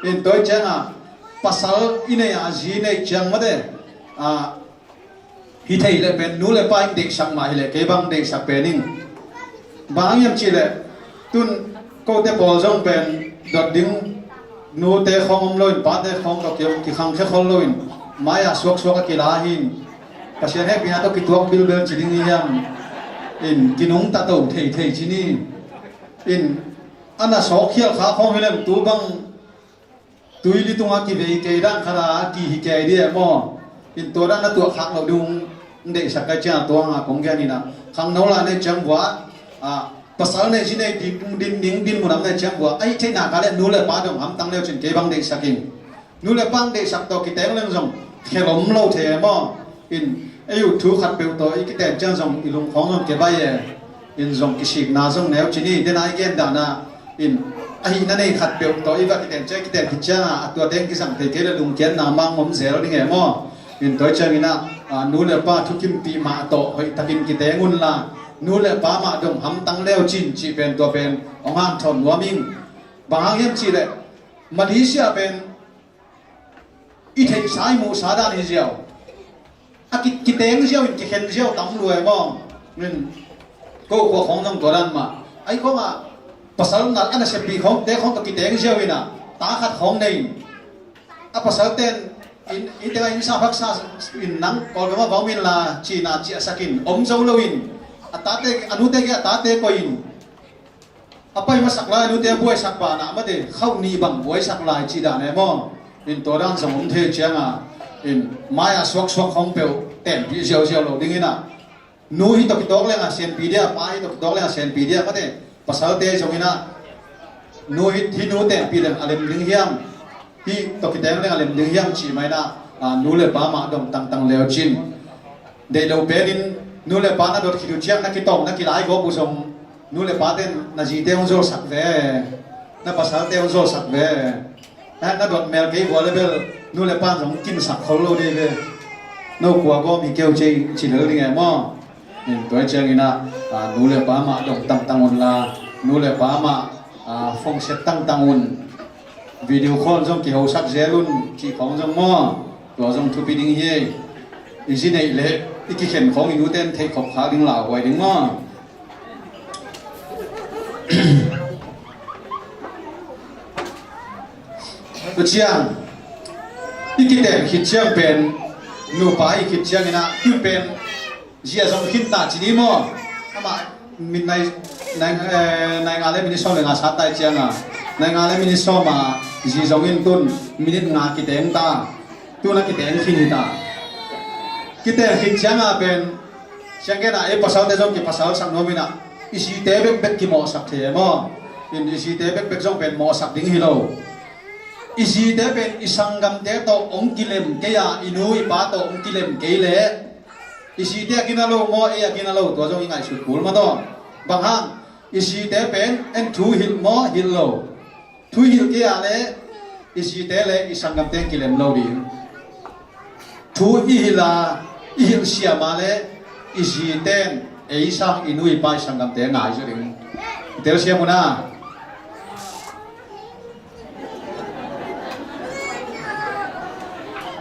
In tua ciangah pasal i nei a, zi nei ciang mate, ah, hi thei leh pen nu le pa in deihsak mah hi leh kei bang deihsak pen ing. Bang hang hiam cih leh tun kote pawl zong pen dot ding, nute khawng om lo in, pate khawng tawh ki, kikhangkhia khol lo in, mai-ah suaksuak a kila hi in, Pasian hehpihna tawh kituak bilbel ci ding hi hiam? In kinungta to theithei ci ni. In a na sawkkhial kha khawng hi leng tu bang tuili tungah kivei kei dan khat a kihi kei dih e maw. In tua dan na tuah khak loh ding hong deihsak ka hih ciangah tua hangah kong gen in ah, khangno lai na hih ciang vua, ah, pasal nei zi nei din, din, din, din mun ah na hih ciang vua, ahih theih nak leh nu le pa dong hamtang le uh cin kei bang deihsak ing. Nu le pa hong deihsak tawh kiteng leng zong khelom lo thei e maw. In ei uh thu khat peuh tawh i kiten ciang zong i lungkhawng zong kebai e. In zong kisikna zong neu ci ni, dena i gen dahna in ahihna nei khat peuh tawh i va kiten ciang, kiten khit ciangah a tua teng kizang thei kei le lungkiatna mang om zel ding e maw. In tua ciangin ah, ah, nu le pa thukimpih mah tawh hoihtakin kiteng unla, nu le pa mah dong hamtang le uh cin cih pen tua pen hong hanthawn nuam ing. Bang hang hiam cih leh Malaysia pen i theihsa i muhsa dan hi ziau. A ki, kiteng ziau in kikhen ziau tam lua e maw. Min, ko khua khong zong tua dan mah. Ai khong ah, pasal na, a nasepi khong, te khong tawh kiteng ziau in ah, ta khat khong nei in. A pasal ten, in, in tengah in sa phak sa in nang, Kawlgam ah vau min la, cina ciahsak in, om zo lo in. A tate, a nute ke a tate koih in. A pai masak lai, a nute buaisak pa na mate, khauh nih bang buaisak lai cih dan e maw. In tua dan zong om thei ciang a, in mai a suaksuak khong peuh, tenpih ziauziau lo ding in ah. Nu hi tawh kitawk leng a senpi dia, pa hi tawh kitawk leng a senpi dia, mate, pasalte zong in ah, nu hi, hi nu tenpih leng a lem ding hiam, hi tawh kiteng leng a lem ding hiam cih mah in ah, a, nu le pa mah dong tangtang leu cin. Deih lo pen in, nu le pa na dot khit uh ciang na kitawng, na kilai gawp uh zong, nu le pa ten na zite hong zolsak ve, na pasalte hong zolsak ve. Na, na dot mel kei vua le bel, nu le pa zong kinsak khol lo dei ve. No kua gawm hi keu cei ci lel ding e maw. Tua ciangin ah, a, nu le pa mah dong tangtang un la, nu le pa mah, a, phone set tangtang un. Video call zong kihosak zel un, cih khong zong maw. Tua zong thupi ding hi. I zi neih leh, i kikhen khong i nute in theih khop khak ding lauhuai ding maw. Tua ciang, i kiten khit ciang pen, nupa i khit ciang in ah, tun pen, zia zong khin ta ci ni maw. Amah, min nai, nai, eh, nai nga le minit sawm le nga sat tai ciang a, nai nga le minit sawm a, zi zong in tun, minit nga kiteng ta. Tun a kiteng khin hi ta. Kiteng khin ciang a pen, siang gen a, ei pasalte zong kipasalsak nuam in ah, i zite bekbek kimawhsak thei e maw. In i zite bekbek zong pen mawhsak ding hi lo. I zite pen i sanggamte tawh hong kilem kei a, i nu i pa tawh hong kilem kei leh, i zite a gina lo maw, ei a gina lo, tua zong i ngaihsut kul mah tawh. Bang hang, i zite pen en thu hilh maw, hilh lo. Thu hilh kei a leh, i zite le i sanggamte kilem lo ding. Thu i hilh a, i hilh siam a leh, i zite in ei sang i nu i pa i sanggamte ngai zaw ding. I telsiam uh na.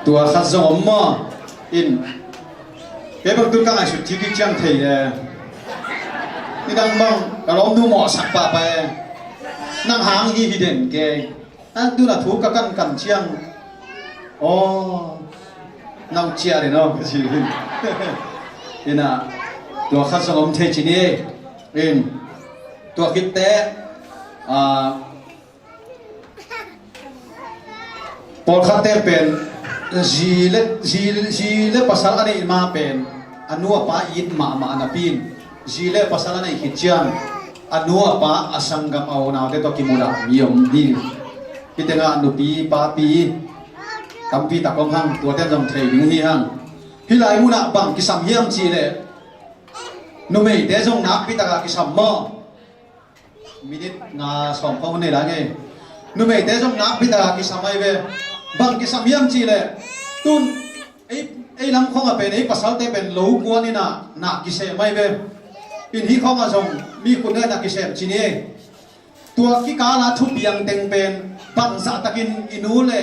Tua khat zong om maw. In, kei bang tun ka ngaihsut kik kik ciang thei e. Nidang bang ka lawmnu mawhsak pahpah e. Nang hang hi hi den kei. A, tun a thu ka kankan ciang, aw, nau ciah den aw ka ci. In ah, tua khat zong om thei ci ni. In, tua khit teh, a, pawlkhatte pen zi le, zi, zi le pasal a neih ma pen a nu a pa it mahmah a napi in, zi le pasal a neih khit ciang a nu a pa, a sanggam, a unaute tawh kimudah mi om hi. Hih tengah nupi papi tampi tak om hang, tuate zong thei ding hi hang. Hih lai munah bang kisam hiam cihleh, numeite zong nakpi takah kisam maw? Minit nga sawm khong nei lai ngei. Numeite zong nakpi takah kisam ai ve. Bang kisam hiam cihleh, tun ei, ei lam khong a pen, ei pasalte pen lo kuan in ah na kisem ai ve. In hih khong ah zong mi khut ne na kisem ci ni. Tua kikal a thupiang teng pen bangzah takin i nu le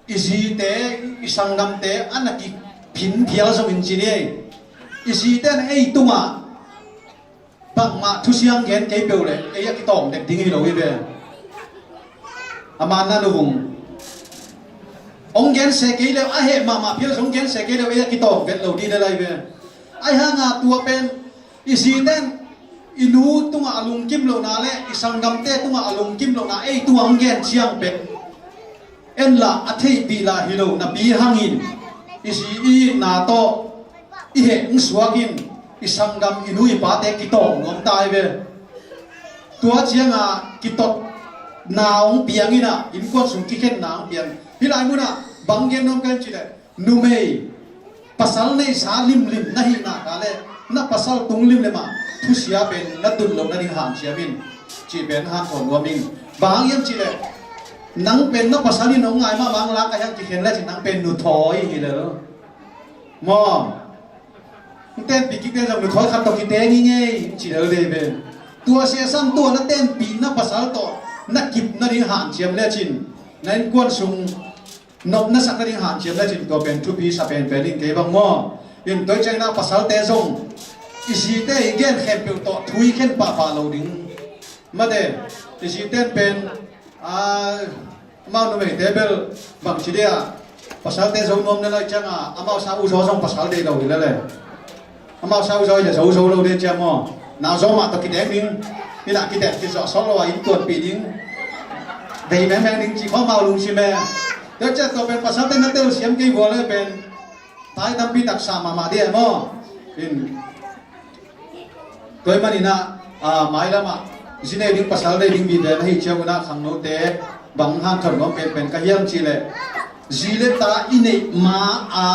i zite, i sanggamte a na kiphin phial zongin ci ni. I zite in ei tungah bangmah thusiang gen kei peuh leh ei a kitawng dek ding hi lo hi ve. A man na nu vung hong gen se kei leh, a heh mahmah phial zong gen se kei leh ei a kitawng vet lo ding hi lai ve. Ai hanga tua pen i zite in i nu tungah a lungkim lohna le i sanggamte tungah a lungkim lohna ei tungah hong gen ciang pen en lah a theihpih lah hi lo napi hangin i zi i itna tawh i heh hong suak in i sanggam i nu i pate kitawng nuam ta hi ve. Tua cianga kitot na hong piang in ah, innkuan sung kikhen na hong piang. Hih lai munah bang gen nuam ka hiam cihleh, numei pasal neihsa limlim na hih nak leh na pasal tung limlim ah thusia pen na tun loh nading hanciam in, cih pen hanthawn nuam ing. Bang hang hiam cihleh, nang pen na pasal in hong ngai mahmah hang lak a hiang kikhen lecin nang pen nuthawi hi lel. Maw? Hong tenpih kik pen zong nuthawi khat tawh kiteng hi ngei ci lel dei pen. Tua siasam tua na tenpih na pasal tawh na kip nading hanciam lecin na innkuan sung nop na sak nading hanciam lecin tua pen thupi sa penpen in kei bang maw. In tua ciangin ah pasalte zong I zite i gen khempeuh tawh thu i khen pahpah lo ding. Mate, i zite in pen, a, amau numeite bel bangci dia, pasalte zo nuam le lai cianga amau sa uzaw zong pasal dei lo hi lele. Amau sa uzaw hi le zo zo lo dei ciang maw, nau zaw mah tawh kiteng ding. Inah kiteng kizawh sawk lo a inn tuanpih ding, dei mengmeng ding ci khawng amau lungsim e. Tua ciang tua pen pasalte na telsiam kei vua le pen tai tampi taksa mahmah dih e maw. In tua ahih maninah, a, mailamah zi nei ding pasal nei ding bite na hi ciangunah khangnote bang hang thon nuam penpen ka hiam cihleh, zi le ta i neih ma a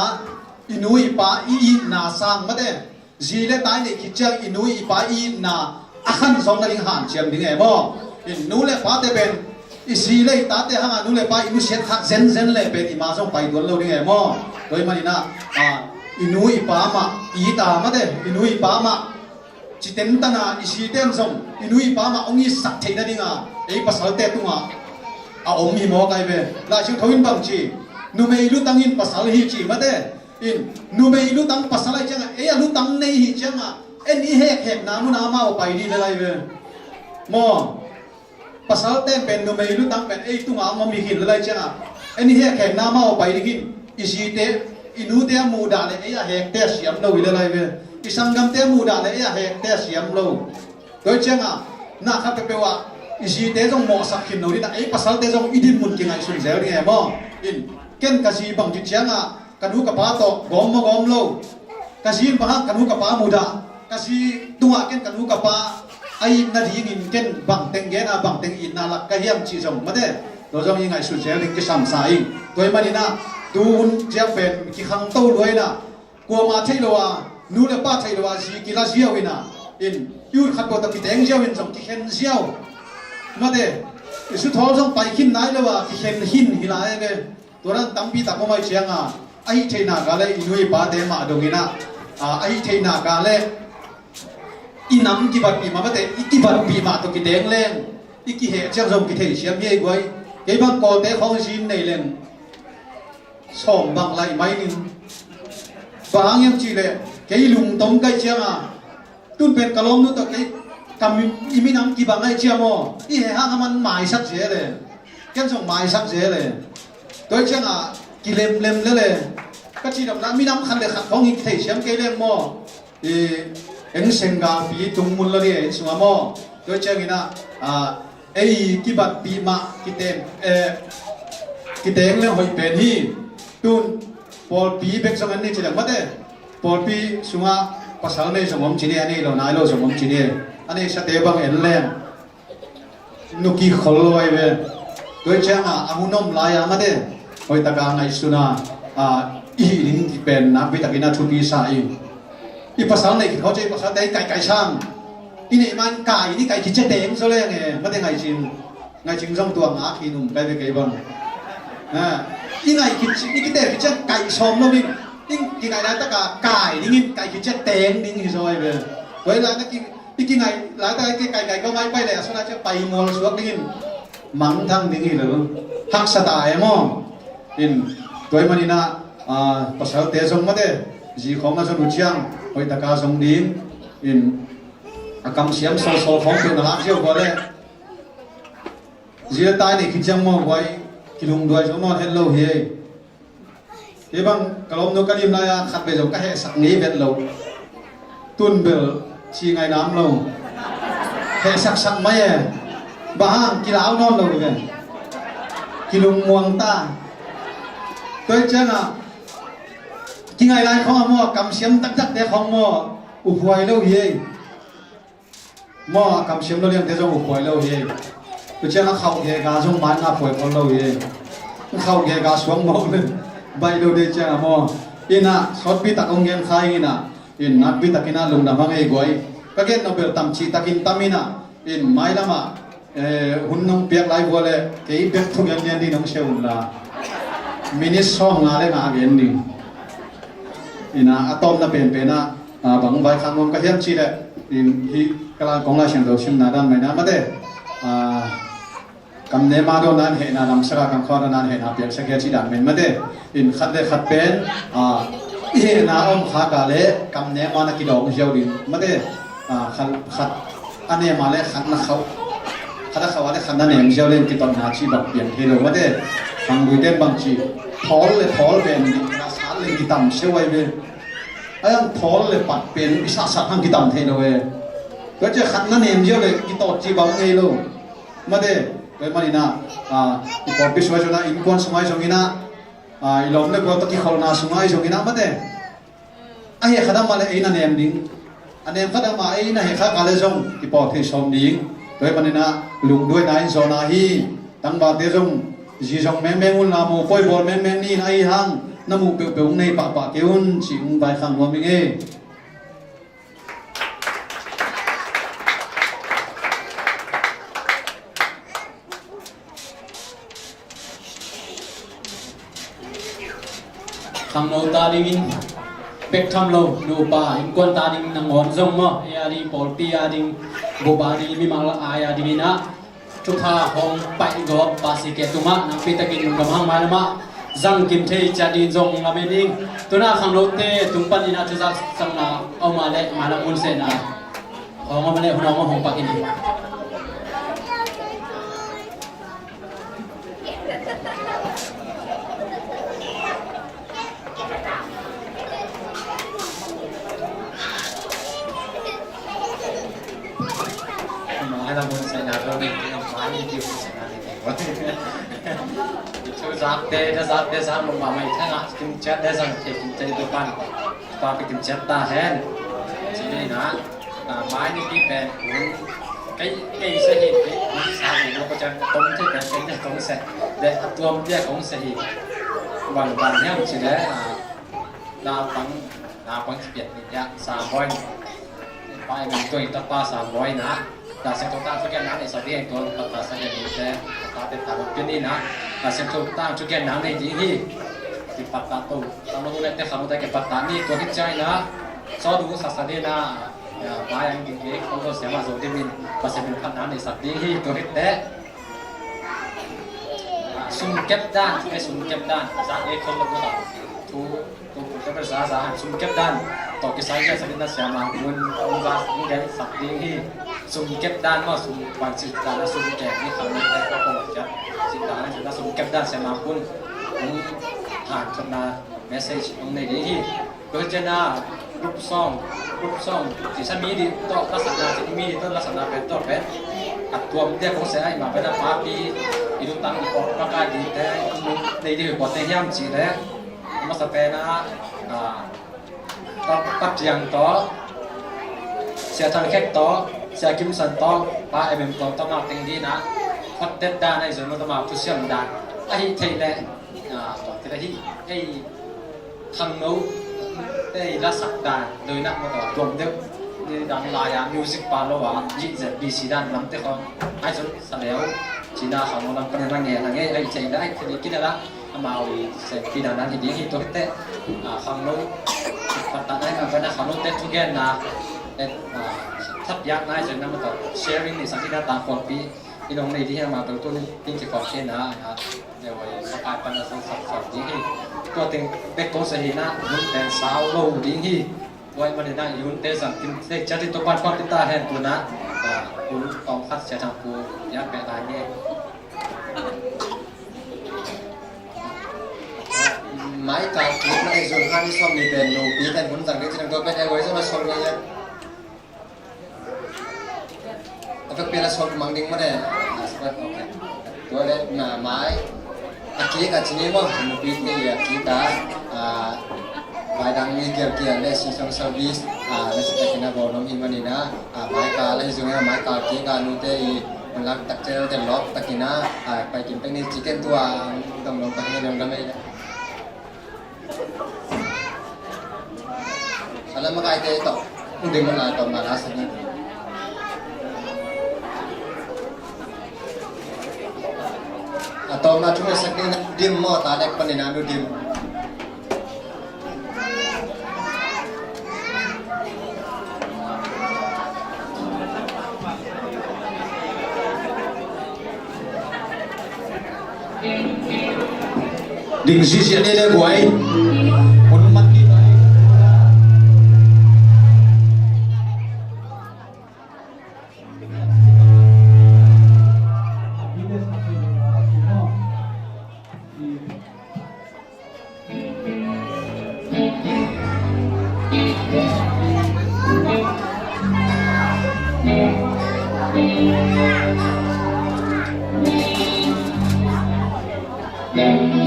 i nu i pa i itna sang mate, zi le ta i neih khit ciang i nu i pa i itna a khan zawng nading hanciam ding e maw. In nu le pate pen i zi le i tate hanga nu le pa i nusiat khak zenzen le pen i ma zong pai tuan lo ding e maw. Tua ahih maninah, a, i nu i pa mah i ta mate, i nu i pa mah citentana i zite in zong i nu i pa mah hong itsak theih nadinga ei pasalte tungah a om hi mawk ai ve. Lai Siangtho in bangci, numei lutang in pasal hi ci mate. In numei lutang pasal ahi cianga ei a lutang nei hi cianga en i hekhekna muna amau pai dih le lai ve maw. Pasalte pen numei lutang pen ei tunga hong om hi khin le lai cianga en i hekhekna amau pai dih khin. I zite i nute a muhdah le ei a hekte a siam lo hi le lai ve. I sanggamte a muhdah le ei a hekte a siam lo. Tua cianga na khat peuhpeuh ah i zite zong mawhsak khin lo dina ei pasalte zong i dinmun kingaihsun zel ding e maw. In ken ka zi bangci cianga ka nu ka pa tawh gawm maw gawm lo. Ka zi in bang hang ka nu ka pa mudah, ka zi tungah ken ka nu ka pa a itna dingin ken bangteng gena bangteng itna lak ka hiam cih zong mate. Tua zong i ngaihsut zel ding kisam sa ing. Tua ahih maninah tu hun ciang pen kikhangto luaina kuama thei lo a, nu le pa thei lo a zi kila ziau ina, in i ut khat pawh tawh kiteng ziau in zong kikhen ziau mate. I suthawl zong pai khin nai lo a kikhen khin hi lai ve. Tua dan tampi tak om ai cianga, a hih theihna ka le i nu i pate mah donginah, a, a hih theihna ka le i nam kibatpih mah mate, i kibatpih mah tawh kiteng leng i kiheh ciang zong kithei siam hi ei guai. Kei bang Kawlte khawng zin nei leng sawm bang laih mai ning. Bang hang hiam cihleh kei lungtom kai cianga tun pen ka lawmnu tawh kei ka mi, i minam kibang ai cia maw, i heh hang a man maisak zel e. Ken zong maisak zel e. Tua hi cianga kilemlem lel e. Ka cihdamna minam khat le khat khawng hi kithei siam kei leng maw, i eng senggalpi tung mun lo ni e inn sunga maw. Tua hi ciangina, a, ei kibatpih mah kitem, eh, kiteng leng hoih pen hi. Tun pawlpi bek zong an ni ci leng mate. Pawlpi sungah pasal nei zong om ci ni, a nei lo nai lo zong om ci ni. A neisate bang en leng nuki khol lo ai ve. Tua hi cianga a hun om lai-a mate hoihtaka ngaihsuna, a, i hih ding pen nakpi takin a thupi sa ing. I pasal nei khit khawng ciah i pasalte i kaikai sang i neih man kai ni kai khit ciah teng zaw leng e mate ngaihcing. Ngaihcing zong tua ngak hi num kai ve kei bang. I ngaih khit i kite khit ciah kai sawm lo ding. I kingaih laitaka kai dingin kai khit ciah teng ding hi zaw ai ve. Tua hi lai na ki i kingaih laitak i kikaikai ko mai pai le a suna cia pai mual suak dingin mangthang ding hi lo. Haksa ta e maw. In tua hi maninah, a, pasalte zong mate zi khawng na zon uh ciang hoihtaka zong ding. In a kamsiam sawlsawl khawng peuh na lak ziau kua le zi le tai nei khit ciang maw guai kilungduai zong nawn het lo hi ei. Kei bang ka lawmnu ka lim lai-a khat vei zong ka hehsak ngei vet lo. Tun bel ci ngainam lo. Hehsaksak mai e. Bang hang kilau nawn lo hi ve. Kilungmuang ta. Tua hi cianga kingai lai khawng a maw kamsiam taktakte khawng maw uphuai lo hi ei. Maw a kamsiam lo liangte zong uphuai lo hi. Tua ciang a khauh gega zong mai nga phuai khol lo hi. Khauh gega suang mawk le baih lo dei ciang a maw. Ina sawtpi tak hong gen kha ing ina. In nakpi takin a lungdam hang ei guai. Ka gen nobel tam cih takin tam ina. In mailamah, eh, hun nong piak lai vua le kei bek thu gen lian ding nong sia un la. Minit sawm nga le nga gen ding. Ina a tawpna penpen ah, a, bang vaikhak nuam ka hiam cih leh, in, hih ka la kong Lai Siangtho simna dan mai na mate, a, kam nema dawn nan hehna lamsaka kam khaw dawn nan hehna piaksak hia cih dan men mate, in khat le khat pen, a, I hehna a om khak a leh kam nem a na kidawng ziau ding. Mate, ah, khat, khat a nem a leh khat na khauh, khat a khauh a leh khat na nem ziau ding, kitotna cih bang piang thei lo. Mate, khangluite bangci thawl le thawl pen ding, na sat le kitam se uai ve. Ai ang thawl le pat pen i sat sat hang kitam thei lo e. Tua ciang khat na nem ziau le kitot cih bang ngei lo. Mate, tua ahih manin ah, ah, i pawlpi sung ah zong ah, innkuan sung ah zong in ah, ah, i lawm le gual tawh kikholhna sung ah zong in ah, mate, a heh khat a mah leh ei na nem ding. A nem khat a mah ei na heh khak a leh zong kipawl thei sawm ding. Tua ahih manin ah lungduaina in zawn ahi. Tangvalte zong zi zong mengmeng un la, mopawi bawl mengmeng ni in, ahi hang na muh peuhpeuh hong nei pahpah kei un ci-in hong vaikhak nuam ing ei. Khangno ta dingin bek tham lo, nupa innkuan ta ding nangawn zong maw, ei a ding, pawlpi a ding, bup a ding, mimal ai a dingin ah thupha hong paigawp Pasian kiang tungah nakpi takin lungdam hang. Mailam ah zang kim thei ciat ding zong lamen ing. Tu-in ah khangnote tung panin ah thu zaksakna a om a leh mailam hun sehna hong om a leh hun hong om hong pak in. Thu zakte, na zakte zak lo mahmah hi. Thangah kimciat le zang thei kimciat hi. Topa'n, Topa pi kimciat ta hen. Ci ni na. Ah, mai ni pi pen kei, kei sa hi, kei sa hi, lo ko chan kong thei pen kei kong sa. Le a tuam pia kong sa hi. Ban ban hiam ci le, ah, naupang, naupang ci pian ni ya, Sam Boy. Pa in tua in tapa Sam Boy na. Pasian tawh tang thugenna nei sak ding, tua in tapa sa gen ni te, tapa te tang pian ni na. Pasian tawh tang thugenna nei ding hi. Kipat ta to. Tang lo ne te khang te kipat ta ni, tua hi ciang na. Saw du sa sa ni na. Ya, pa yang ding e, kong to siama zo ding min, Pasian min phatna nei sak ding hi, tua hi te. Sum kep dan, e, sum kep dan, za e khol lo ko ta. Tu, tu, tu, tu, za, za, sum kep dan. To kisai ya sa ni na siama, mun, mun za, mun gen sak ding hi. Sum kep dan ma, sum, wan si dan, sum kep ni khang ni te ko ko ja. Si dan, na sum kep dan siama, mun, mun, han, na message, mun nei ding hi. Tua ciang a group song, group song, ci sa mi di tawh lasakna, ci mi di tawh lasakna pen tawh pen a tuam dia kong sa ai ma pen a papi, i lutang i pawt pakai di te, nei di pawt te hiam ci le, masa pen a, a, Pa, Pa Tiang tawh, Sia Thang Khek tawh, Sia Kim San tawh, Pa Em Em tawh, tawh mak teng di na, khuat tet dan ai zon lo tawh mak thu siam dan, a hi thei le, a, tawh te hi, ei, Khangno te i lasak dan, doinak mah tawh tuam deuh. Ni dang lai-a music pa lo a, G Z B C dan lamte khawng. Ai zong sa leu, cina khangno lam panin a ngen a ngei, ai cei na, ai thei kina la, amau i safety dan dan hi ding hi tua hi teh. A, khangno, pattah nai ma, pattah khangno te thugenna, eh, a, thapiakna ai zong na mah tawh, sharing ni sa kina tangkhawlpi, i nong nei ding hi a, amau tawh tu ni, tin kikhawm kei na, a, Tua teng bek kong sa hi na, hun pen sau lo ding hi. Tua ahih manin na i hunte zang kim thei ciat in Topa'n phat pia ta hen. Tu-in ah, ah, hun tawm khat Sia Thang Pu piak beh lai ni. Mai kal kik na ei zun han i sawm ni pen nupi ten hun zang ding ci-in tua pen ei voi zong a sawm ni a. A vekpi-in a sawm mang ding mah ne. Ok. Tua leh na mai a kik a ci ni maw, nupi te a kik a, a, vai dang mi kial kial leh singsang service, a, na sa takin a bawl nuam hi manin a, a, mai kal a hi zong a, mai kal kik a nute i hun lak tak ciang te lawp takin a, a, pai kim pek ni ci ken tua, dong dong pek ni dong dong ei. A la makaite tawh, ding mah la tawh mah la sa ni. A tawh mah thu mah sa ni, dim maw, ta dek panin a nu dim. Ding sisia le le guai. Hun mat ni.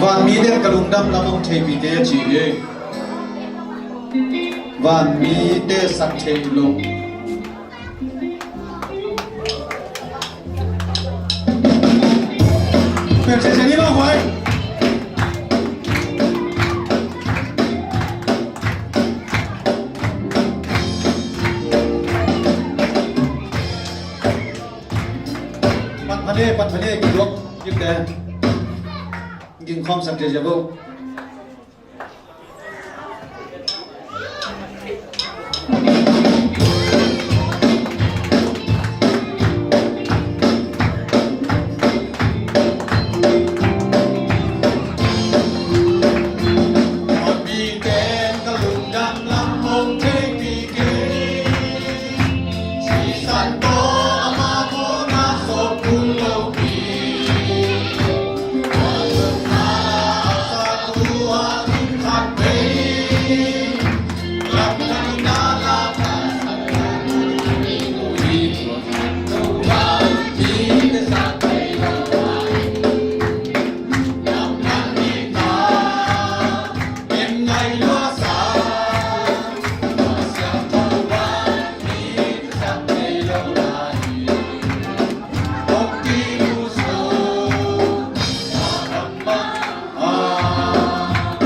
Vanmi ten ka lungdam lam hong theipih kei a ci hi. Vanmi te sak theih loh. Pek sese ni lo huai. Pat phane, pat phane, kiduak kik te. Ging khawm sak te sia bo.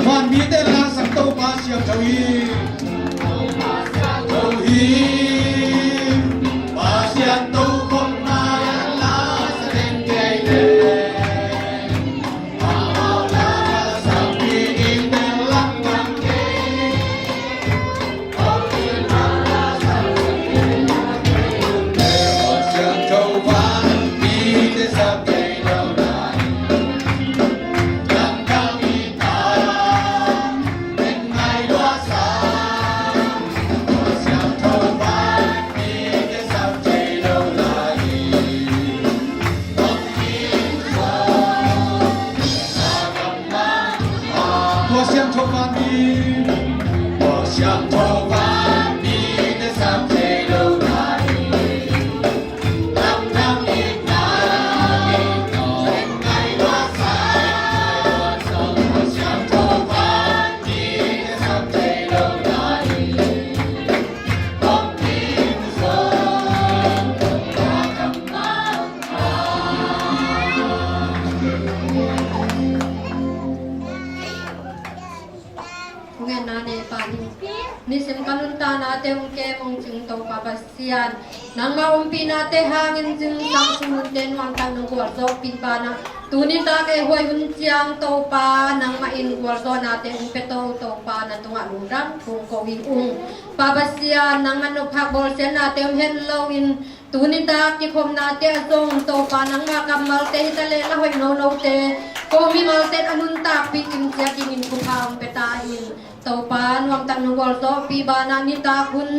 Vanmi te la sak Topa siangtho hi. Siangtho hi. Pa siangtho khong na la sa den kei le. Tua siangtho vanmi, tua siangtho vanmi te sak thei lo lai. Lamdang itna, ngai tua sa, tua siangtho vanmi te sak thei lo lai. Hong kim zo, tua kammal. Hong en na nei pa hi. Nisim ka nuntaknate hong kem hong cing Topa Pasian, nangmah ompinate hangin zingsang sung hunte nuamtak nong gualzawhpih banah, tuni tak ei huai hun ciang Topa nangmah in gualzawhnate hong pia to. Topa na tungah lungdam kong ko ing ung. Pa Pasian, nangmah nopphak bawlsiatnate om het loin, tuni tak kikhopnate ah zong Topa nangmah kammalte hi ta leh na hoih nonote, ko mimalte a nuntakpih kim ciat dingin thupha hong pia ta in. Topa nuamtak nong gualzawhpih banah nitak hun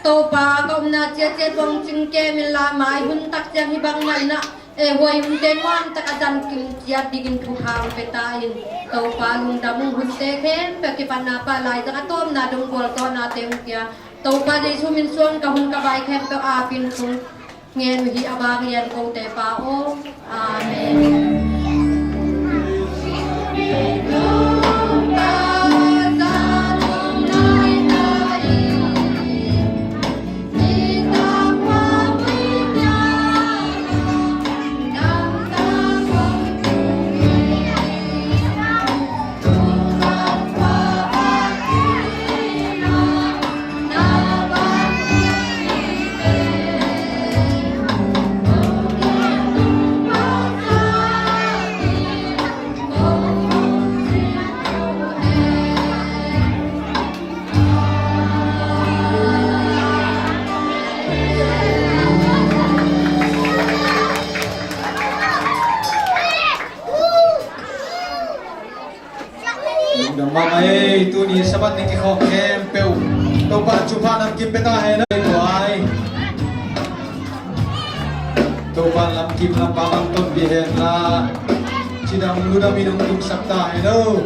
Topa ka omna ciatciat bang cing kem in la, mai hun tak ciang hi bang na in ah ei huai hunte nuamtak a zan kim ciat dingin thupha hong pia ta in. Topa lungdam ung. Hunte khempeuh kipatna pah lai zang a tawpna dong gualzawhnate hong pia. Topa Jesu min suang ka hun ka bai khempeuh apin kong ngen uh hi, a vang lian kote pa aw. Amen. Lungdam mahmah ei, tuni Sabbath ni kikhawm khempeuh Topa thupha lam kim pia ta hen. Topa lamkim lam pah bang tonpih hen la, cidam ludam in hong dungsak ta hen aw.